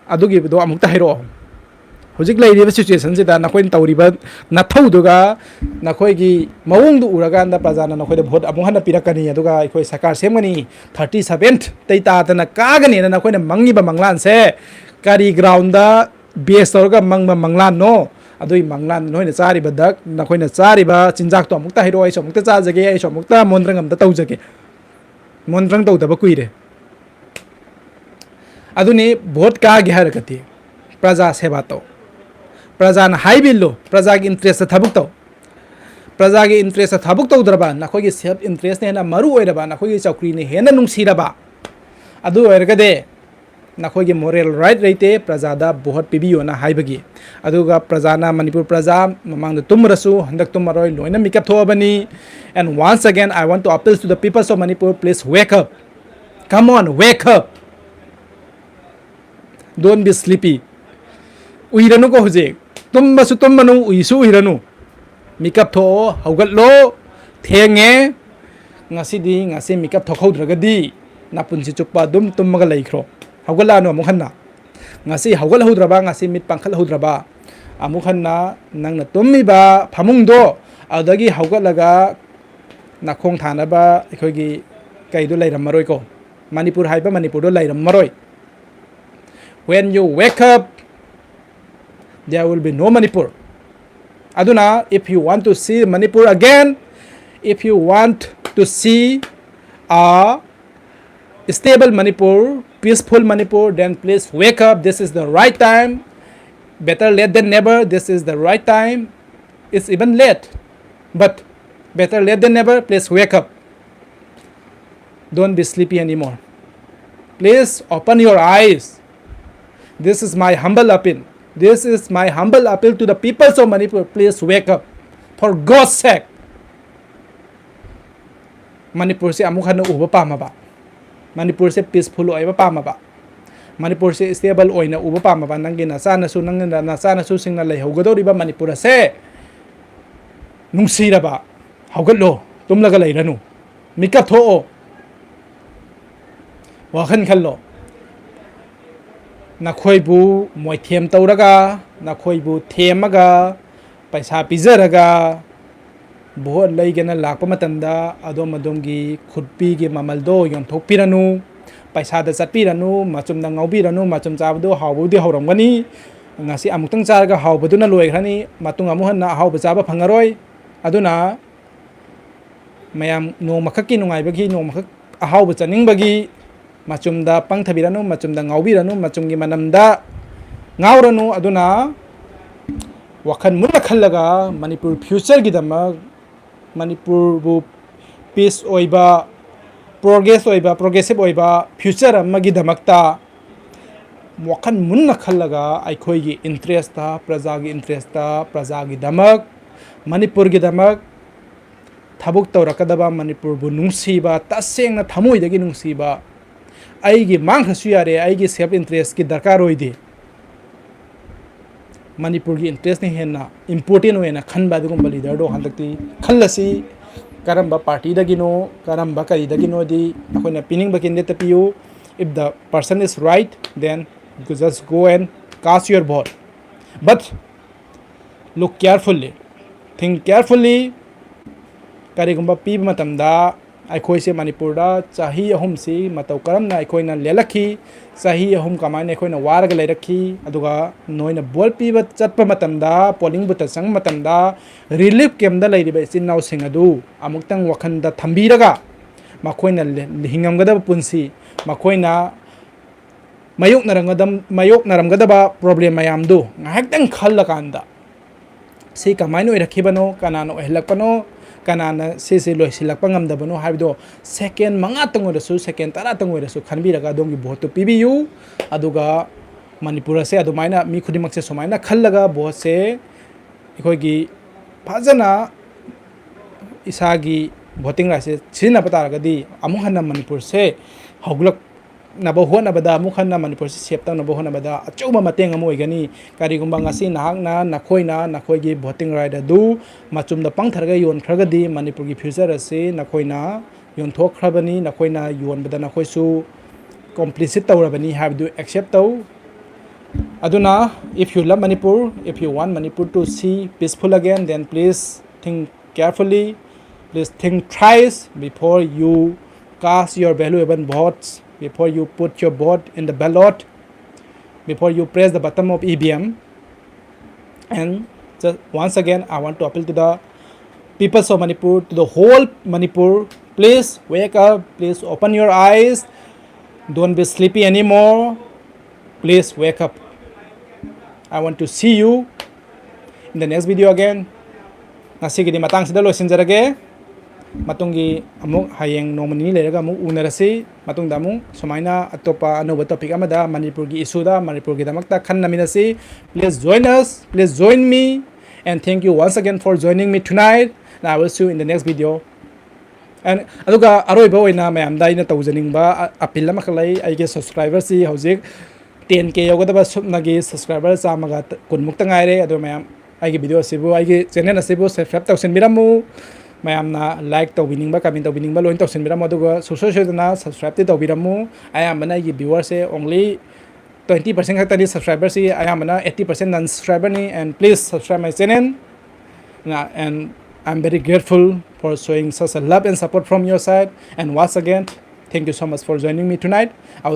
ꯑꯗꯨꯒꯤꯗꯣ ꯑꯃꯨꯛꯇ ꯍꯥꯏꯔꯛꯑꯣ꯫ ꯍꯧꯖꯤꯛ ꯂꯩꯔꯤꯕ ꯁꯤꯆꯨꯋꯦꯁꯟꯁꯤꯗ ꯅꯈꯣꯏꯅ ꯇꯧꯔꯤꯕ ꯅꯊꯧꯗꯨꯒ ꯅꯈꯣꯏꯒꯤ ꯃꯑꯣꯡꯗꯨ ꯎꯔꯀꯥꯟꯗ ꯄ꯭ꯔꯖꯥꯅ ꯅꯈꯣꯏꯗ ꯚꯣꯠ ꯑꯃꯨꯛ ꯍꯟꯅ ꯄꯤꯔꯛꯀꯅꯤ, ꯑꯗꯨꯒ ꯑꯩꯈꯣꯏ ꯁꯔꯀꯥꯔ ꯁꯦꯝꯒꯅꯤ, ꯊꯥꯔꯇꯤ ꯁꯚꯦꯟ ꯇꯩ ꯇꯥꯗꯅ ꯀꯥꯒꯅꯦꯅ ꯅꯈꯣꯏꯅ ꯃꯪꯉꯤꯕ ꯃꯪꯂꯥꯟꯁꯦ ꯀꯔꯤ ꯒ꯭ꯔꯥꯎꯟꯗ ꯕꯦꯁ ꯇꯧꯔꯒ ꯃꯪꯕ ꯃꯪꯂꯥꯟꯅꯣ? ꯑꯗꯨꯒꯤ ꯃꯪꯂꯥꯟ, ꯅꯈꯣꯏꯅ ꯆꯥꯔꯤꯕ ꯗ꯭ꯔꯒ, ꯅꯈꯣꯏꯅ ꯆꯥꯔꯤꯕ ꯆꯤꯟꯖꯥꯛꯇꯣ ꯑꯃꯨꯛꯇ ꯍꯥꯏꯔꯛꯑꯣ, ꯑꯩꯁꯨ ꯑꯃꯨꯛꯇ ꯆꯥꯖꯒꯦ, ꯑꯩꯁꯨ ꯑꯃꯨꯛꯇ ꯃꯣꯟꯗ꯭ꯔꯪ ꯑꯝꯇ ꯇꯧꯖꯒꯦ꯫ ꯃꯣꯟꯗ꯭ꯔꯪ ꯇꯧꯗꯕ ꯀꯨꯏꯔꯦ꯫ ꯑꯗꯨꯅꯤ, ꯚꯣꯠ ꯀꯥꯒꯦ ꯍꯥꯏꯔꯒꯗꯤ ꯄ꯭ꯔꯖꯥ ꯁꯦꯕꯥ ꯇꯧ, ꯄ꯭ꯔꯖꯥꯅ ꯍꯥꯏꯕꯤꯜꯂꯨ, ꯄ꯭ꯔꯖꯥꯒꯤ ꯏꯟꯇꯔꯦꯁꯇ ꯊꯕꯛ ꯇꯧ꯫ ꯄ꯭ꯔꯖꯥꯒꯤ ꯏꯟꯇꯔꯦꯁꯇ ꯊꯕꯛ ꯇꯧꯗ꯭ꯔꯕ, ꯅꯈꯣꯏꯒꯤ ꯁꯦꯜꯐ ꯏꯟꯇꯔꯦꯁꯅ ꯍꯦꯟꯅ ꯃꯔꯨ ꯑꯣꯏꯔꯕ, ꯅꯈꯣꯏꯒꯤ ꯆꯧꯀ꯭ꯔꯤꯅ ꯍꯦꯟꯅ ꯅꯨꯡꯁꯤꯔꯕ, ꯑꯗꯨ ꯑꯣꯏꯔꯒꯗꯤ ꯅꯈꯣꯏꯒꯤ ꯃꯣꯔꯦꯜ ꯔꯥꯏꯠ ꯂꯩꯇꯦ ꯄ꯭ꯔꯖꯥꯗ ꯚꯣꯠ ꯄꯤꯕꯤꯌꯣꯅ ꯍꯥꯏꯕꯒꯤ꯫ ꯑꯗꯨꯒ ꯄ꯭ꯔꯖꯥꯅ, ꯃꯅꯤꯄꯨꯔ ꯄ꯭ꯔꯖꯥ ꯃꯃꯥꯡꯗ ꯇꯨꯝꯃꯔꯁꯨ ꯍꯟꯗꯛ ꯇꯨꯝꯃꯔꯣꯏ, ꯂꯣꯏꯅ ꯃꯤꯀꯞ ꯊꯣꯛꯑꯕꯅꯤ꯫ And once again, I want to appeal to the peoples of Manipur, please wake up. Come on, wake up. Don't be sleepy. ꯎꯏꯔꯅꯨꯀꯣ ꯍꯧꯖꯤꯛ꯫ ꯇꯨꯝꯕꯁꯨ ꯇꯨꯝꯃꯅꯨ, ꯎꯏꯁꯨ ꯎꯏꯔꯅꯨ꯫ ꯃꯤꯀꯞ ꯊꯣꯛꯑꯣ, ꯍꯧꯒꯠꯂꯣ꯫ ꯊꯦꯡꯉꯦ꯫ ꯉꯁꯤꯗꯤ, ꯉꯁꯤ ꯃꯤꯀꯞ ꯊꯣꯛꯍꯧꯗ꯭ꯔꯒꯗꯤ ꯅꯄꯨꯟꯁꯤ ꯆꯨꯞꯄ ꯑꯗꯨꯝ ꯇꯨꯝꯃꯒ ꯂꯩꯈ꯭ꯔꯣ꯫ ꯍꯧꯒꯠꯂꯛꯑꯅꯨ ꯑꯃꯨꯛ ꯍꯟꯅ꯫ ꯉꯁꯤ ꯍꯧꯒꯠꯍꯧꯗ꯭ꯔꯕ, ꯉꯁꯤ ꯃꯤꯠ ꯄꯥꯡꯈꯠꯍꯧꯗ꯭ꯔꯕ, ꯑꯃꯨꯛ ꯍꯟꯅ ꯅꯪꯅ ꯇꯨꯝꯃꯤꯕ ꯐꯃꯨꯡꯗꯣ ꯑꯗꯨꯗꯒꯤ ꯍꯧꯒꯠꯂꯒ ꯅꯈꯣꯡ ꯊꯥꯅꯕ ꯑꯩꯈꯣꯏꯒꯤ ꯀꯩꯗꯣ ꯂꯩꯔꯝꯃꯔꯣꯏꯀꯣ꯫ ꯃꯅꯤꯄꯨꯔ ꯍꯥꯏꯕ ꯃꯅꯤꯄꯨꯔꯗꯣ ꯂꯩꯔꯝꯃꯔꯣꯏ꯫ When you wake up, there will be no Manipur. ꯑꯗꯨꯅ, if you want to see Manipur again, if you want to see a stable Manipur, peaceful Manipur, then please wake up. This is the right time. Better late than never. This is the right time. It's even late, but better late than never. Please wake up. Don't be sleepy anymore. Please open your eyes. This is my humble appeal. This is my humble appeal to the peoples of Manipur. Please wake up. For God's sake. ꯃꯅꯤꯄꯨꯔꯁꯦ ꯑꯃꯨꯛ ꯍꯟꯅ ꯎꯕ ꯄꯥꯝꯃꯕ, ꯃꯅꯤꯄꯨꯔꯁꯦ ꯄꯤꯁꯐꯨꯜ ꯑꯣꯏꯕ ꯄꯥꯝꯃꯕ, ꯃꯅꯤꯄꯨꯔꯁꯦ stable ꯑꯣꯏꯅ ꯎꯕ ꯄꯥꯝꯃꯕ, ꯅꯪꯒꯤ ꯅꯆꯥꯅꯁꯨ, ꯅꯪꯒꯤ ꯅꯆꯥꯅꯁꯨꯁꯤꯡꯅ ꯂꯩꯍꯧꯒꯗꯧꯔꯤꯕ ꯃꯅꯤꯄꯨꯔ ꯑꯁꯦ ꯅꯨꯡꯁꯤꯔꯕ, ꯍꯧꯒꯠꯂꯣ, ꯇꯨꯝꯂꯒ ꯂꯩꯔꯅꯨ, ꯃꯤꯀꯞ ꯊꯣꯛꯑꯣ, ꯋꯥꯈꯜ ꯈꯜꯂꯣ꯫ ꯅꯈꯣꯏꯕꯨ ꯃꯣꯏꯊꯦꯝ ꯇꯧꯔꯒ, ꯅꯈꯣꯏꯕꯨ ꯊꯦꯝꯃꯒ, ꯄꯩꯁꯥ ꯄꯤꯖꯔꯒ ꯚꯣꯠ ꯂꯩꯒꯦꯅ ꯂꯥꯛꯄ ꯃꯇꯝꯗ ꯑꯗꯣꯝ ꯑꯗꯣꯝꯒꯤ ꯈꯨꯠꯄꯤꯒꯤ ꯃꯃꯜꯗꯣ ꯌꯣꯟꯊꯣꯛꯄꯤꯔꯅꯨ, ꯄꯩꯁꯥꯗ ꯆꯠꯄꯤꯔꯅꯨ, ꯃꯆꯨꯝꯗ ꯉꯥꯎꯕꯤꯔꯅꯨ꯫ ꯃꯆꯨꯝ ꯆꯥꯕꯗꯨ ꯍꯥꯎꯕꯕꯨꯗꯤ ꯍꯧꯔꯝꯒꯅꯤ, ꯉꯁꯤ ꯑꯃꯨꯛꯇꯪ ꯆꯥꯔꯒ ꯍꯥꯎꯕꯗꯨꯅ ꯂꯣꯏꯈ꯭ꯔꯅꯤ, ꯃꯇꯨꯡ ꯑꯃꯨꯛ ꯍꯟꯅ ꯑꯍꯥꯎꯕ ꯆꯥꯕ ꯐꯪꯉꯔꯣꯏ꯫ ꯑꯗꯨꯅ ꯃꯌꯥꯝ ꯅꯣꯡꯃꯈꯛꯀꯤ ꯅꯨꯡꯉꯥꯏꯕꯒꯤ, ꯅꯣꯡꯃꯈꯛ ꯑꯍꯥꯎꯕ ꯆꯥꯅꯤꯡꯕꯒꯤ ꯃꯆꯨꯝꯗ ꯄꯪꯊꯕꯤꯔꯅꯨ, ꯃꯆꯨꯝꯗ ꯉꯥꯎꯕꯤꯔꯅꯨ, ꯃꯆꯨꯝꯒꯤ ꯃꯅꯝꯗ ꯉꯥꯎꯔꯅꯨ꯫ ꯑꯗꯨꯅ ꯋꯥꯈꯜ ꯃꯨꯟꯅ ꯈꯜꯂꯒ ꯃꯅꯤꯄꯨꯔ future ꯒꯤꯗꯃꯛ, ꯃꯅꯤꯄꯨꯔꯕꯨ peace ꯑꯣꯏꯕ, progress ꯑꯣꯏꯕ, progressive ꯑꯣꯏꯕ future ꯑꯃꯒꯤꯗꯃꯛꯇ ꯋꯥꯈꯜ ꯃꯨꯟꯅ ꯈꯜꯂꯒ ꯑꯩꯈꯣꯏꯒꯤ interest ꯇ, ꯄ꯭ꯔꯖꯥꯒꯤ interest ꯇ, ꯄ꯭ꯔꯖꯥꯒꯤꯗꯃꯛ, ꯃꯅꯤꯄꯨꯔꯒꯤꯗꯃꯛ ꯊꯕꯛ ꯇꯧꯔꯛꯀꯗꯕ, ꯃꯅꯤꯄꯨꯔꯕꯨ ꯅꯨꯡꯁꯤꯕ, ꯇꯁꯦꯡꯅ ꯊꯃꯣꯏꯗꯒꯤ ꯅꯨꯡꯁꯤꯕ, "ꯑꯩꯒꯤ ꯃꯥꯡꯈ꯭ꯔꯁꯨ ꯌꯥꯔꯦ, ꯑꯩꯒꯤ self interest ꯀꯤ ꯗꯔꯀꯥꯔ ꯑꯣꯏꯗꯦ, ꯃꯅꯤꯄꯨꯔꯒꯤ interest ꯅ ꯍꯦꯟꯅ important ꯑꯣꯏꯅ ꯈꯟꯕ" ꯑꯗꯨꯒꯨꯝꯕ leader ꯗꯣ ꯍꯟꯗꯛꯇꯤ ꯈꯜꯂꯁꯤ꯫ ꯀꯔꯝꯕ party ꯗꯒꯤꯅꯣ, ꯀꯔꯝꯕ ꯀꯔꯤꯗꯒꯤꯅꯣꯗꯤ ꯑꯩꯈꯣꯏꯅ ꯄꯤꯅꯤꯡꯕ candidate ꯇ ꯄꯤꯌꯨ꯫ If the person is right, then just go and cast your vote. But look carefully, think carefully. ꯀꯔꯤꯒꯨꯝꯕ ꯄꯤꯕ ꯃꯇꯝꯗ ꯑꯩꯈꯣꯏꯁꯦ ꯃꯅꯤꯄꯨꯔꯗ ꯆꯍꯤ ꯑꯍꯨꯝꯁꯤ ꯃꯇꯧ ꯀꯔꯝꯅ ꯑꯩꯈꯣꯏꯅ ꯂꯦꯜꯂꯛꯈꯤ, ꯆꯍꯤ ꯑꯍꯨꯝ ꯀꯃꯥꯏꯅ ꯑꯩꯈꯣꯏꯅ ꯋꯥꯔꯒ ꯂꯩꯔꯛꯈꯤ, ꯑꯗꯨꯒ ꯅꯣꯏꯅ vote ꯄꯤꯕ ꯆꯠꯄ ꯃꯇꯝꯗ, polling booth ꯇ ꯆꯪꯕ ꯃꯇꯝꯗ, relief camp ꯇ ꯂꯩꯔꯤꯕ ꯏꯆꯤꯟ ꯏꯅꯥꯎꯁꯤꯡ ꯑꯗꯨ ꯑꯃꯨꯛꯇꯪ ꯋꯥꯈꯜꯗ ꯊꯝꯕꯤꯔꯒ, ꯃꯈꯣꯏꯅ ꯂꯦ-, ꯍꯤꯡꯉꯝꯒꯗꯕ ꯄꯨꯟꯁꯤ, ꯃꯈꯣꯏꯅ ꯃꯥꯌꯣꯛꯅꯔꯝꯒꯗꯝ-, ꯃꯥꯌꯣꯛꯅꯔꯝꯒꯗꯕ problem ꯃꯌꯥꯝꯗꯨ ꯉꯥꯏꯍꯥꯛꯇꯪ ꯈꯜꯂꯀꯥꯟꯗ, ꯁꯤ ꯀꯃꯥꯏꯅ ꯑꯣꯏꯔꯛꯈꯤꯕꯅꯣ, ꯀꯅꯥꯅ ꯑꯣꯏꯍꯜꯂꯛꯄꯅꯣ, ꯀꯅꯥꯅ ꯁꯤꯁꯦ ꯂꯣꯏꯁꯤꯜꯂꯛꯄ ꯉꯝꯗꯕꯅꯣ ꯍꯥꯏꯕꯗꯣ second ꯃꯉꯥꯇꯪ ꯑꯣꯏꯔꯁꯨ, second ꯇꯔꯥꯇꯪ ꯑꯣꯏꯔꯁꯨ ꯈꯟꯕꯤꯔꯒ ꯑꯗꯣꯝꯒꯤ vote ꯇꯨ ꯄꯤꯕꯤꯌꯨ꯫ ꯑꯗꯨꯒ ꯃꯅꯤꯄꯨꯔ ꯑꯁꯦ ꯑꯗꯨꯃꯥꯏꯅ ꯃꯤ ꯈꯨꯗꯤꯡꯃꯛꯁꯦ ꯁꯨꯃꯥꯏꯅ ꯈꯜꯂꯒ vote ꯁꯦ ꯑꯩꯈꯣꯏꯒꯤ ꯐꯖꯅ ꯏꯁꯥꯒꯤ voting right ꯁꯦ ꯁꯤꯖꯤꯟꯅꯕ ꯇꯥꯔꯒꯗꯤ ꯑꯃꯨꯛ ꯍꯟꯅ ꯃꯅꯤꯄꯨꯔꯁꯦ ꯍꯧꯒꯠꯂꯛ-, ꯅꯕ ꯍꯣꯠꯅꯕꯗ, ꯑꯃꯨꯛ ꯍꯟꯅ ꯃꯅꯤꯄꯨꯔꯁꯤ save ꯇꯧꯅꯕ ꯍꯣꯠꯅꯕꯗ ꯑꯆꯧꯕ ꯃꯇꯦꯡ ꯑꯃ ꯑꯣꯏꯒꯅꯤ꯫ ꯀꯔꯤꯒꯨꯝꯕ ꯉꯁꯤ ꯅꯍꯥꯛꯅ, ꯅꯈꯣꯏꯅ ꯅꯈꯣꯏꯒꯤ voting right ꯑꯗꯨ ꯃꯆꯨꯝꯗ ꯄꯪꯊꯔꯒ ꯌꯣꯟꯈ꯭ꯔꯒꯗꯤ, ꯃꯅꯤꯄꯨꯔꯒꯤ future ꯑꯁꯤ ꯅꯈꯣꯏꯅ ꯌꯣꯟꯊꯣꯛꯈ꯭ꯔꯕꯅꯤ, ꯅꯈꯣꯏꯅ ꯌꯣꯟꯕꯗ ꯅꯈꯣꯏꯁꯨ complicit ꯇꯧꯔꯕꯅꯤ ꯍꯥꯏꯕꯗꯨ accept ꯇꯧ꯫ ꯑꯗꯨꯅ, if you love Manipur, if you want Manipur to see peaceful again, then please think carefully, please think thrice before you cast your valuable votes, before you put your vote in the ballot, before you press the button of E V M. And just once again, I want to appeal to the peoples of Manipur, to the whole Manipur, please wake up, please open your eyes. Don't be sleepy anymore. Please wake up. I want to see you in the next video again. ꯉꯁꯤꯒꯤꯗꯤ ꯃꯇꯥꯡꯁꯤꯗ ꯂꯣꯏꯁꯤꯟꯖꯔꯒꯦ꯫ ꯃꯇꯨꯡꯒꯤ ꯑꯃꯨꯛ ꯍꯌꯦꯡ ꯅꯣꯡꯃ ꯅꯤꯅꯤ ꯂꯩꯔꯒ ꯑꯃꯨꯛ ꯎꯅꯔꯁꯤ꯫ ꯃꯇꯨꯡꯗ ꯑꯃꯨꯛ ꯁꯨꯃꯥꯏꯅ ꯑꯇꯣꯞꯄ ꯑꯅꯧꯕ topic ꯑꯃꯗ ꯃꯅꯤꯄꯨꯔꯒꯤ issueꯗ ꯃꯅꯤꯄꯨꯔꯒꯤꯗꯃꯛꯇ ꯈꯟꯅꯃꯤꯟꯅꯁꯤ꯫ Please join us, please join me, and thank you once again for joining me tonight. And I will see you in the next video. And ꯑꯗꯨꯒ ꯑꯔꯣꯏꯕ ꯑꯣꯏꯅ ꯃꯌꯥꯝꯗ ꯑꯩꯅ ꯇꯧꯖꯅꯤꯡꯕ appeal ꯑꯃꯈꯛ ꯂꯩ꯫ ꯑꯩꯒꯤ subscriberꯁꯤ ꯍꯧꯖꯤꯛ ten K ꯌꯧꯒꯗꯕ ꯁꯨꯞꯅꯒꯤ subscriber ꯆꯥꯝꯃꯒ ꯀꯨꯟꯃꯨꯛꯇ ꯉꯥꯏꯔꯦ꯫ ꯑꯗꯣ ꯃꯌꯥꯝ ꯑꯩꯒꯤ video ꯑꯁꯤꯕꯨ, ꯑꯩꯒꯤ channel ꯑꯁꯤꯕꯨ subscribe ꯇꯧꯁꯤꯟꯕꯤꯔꯝꯃꯨ꯫ ꯃꯌꯥꯝꯅ like ꯇꯧꯕꯤꯅꯤꯡꯕ, comment ꯇꯧꯕꯤꯅꯤꯡꯕ ꯂꯣꯏꯅ ꯇꯧꯁꯤꯟꯕꯤꯔꯝꯃꯨ꯫ ꯑꯗꯨꯒ ꯁꯨꯡꯁꯣꯏ ꯁꯣꯏꯗꯅ subscribeꯇꯤ ꯇꯧꯕꯤꯔꯝꯃꯨ꯫ ꯑꯌꯥꯝꯕꯅ ꯑꯩꯒꯤ viewerꯁꯦ only twenty percent ꯈꯛꯇꯅꯤ subscriberꯁꯤ, ꯑꯌꯥꯝꯕꯅ eighty percent non-subscriberꯅꯤ. And please subscribe my channel. And I'm very grateful for showing such a love and support from your side. And once again, thank you so much for joining me tonight. I will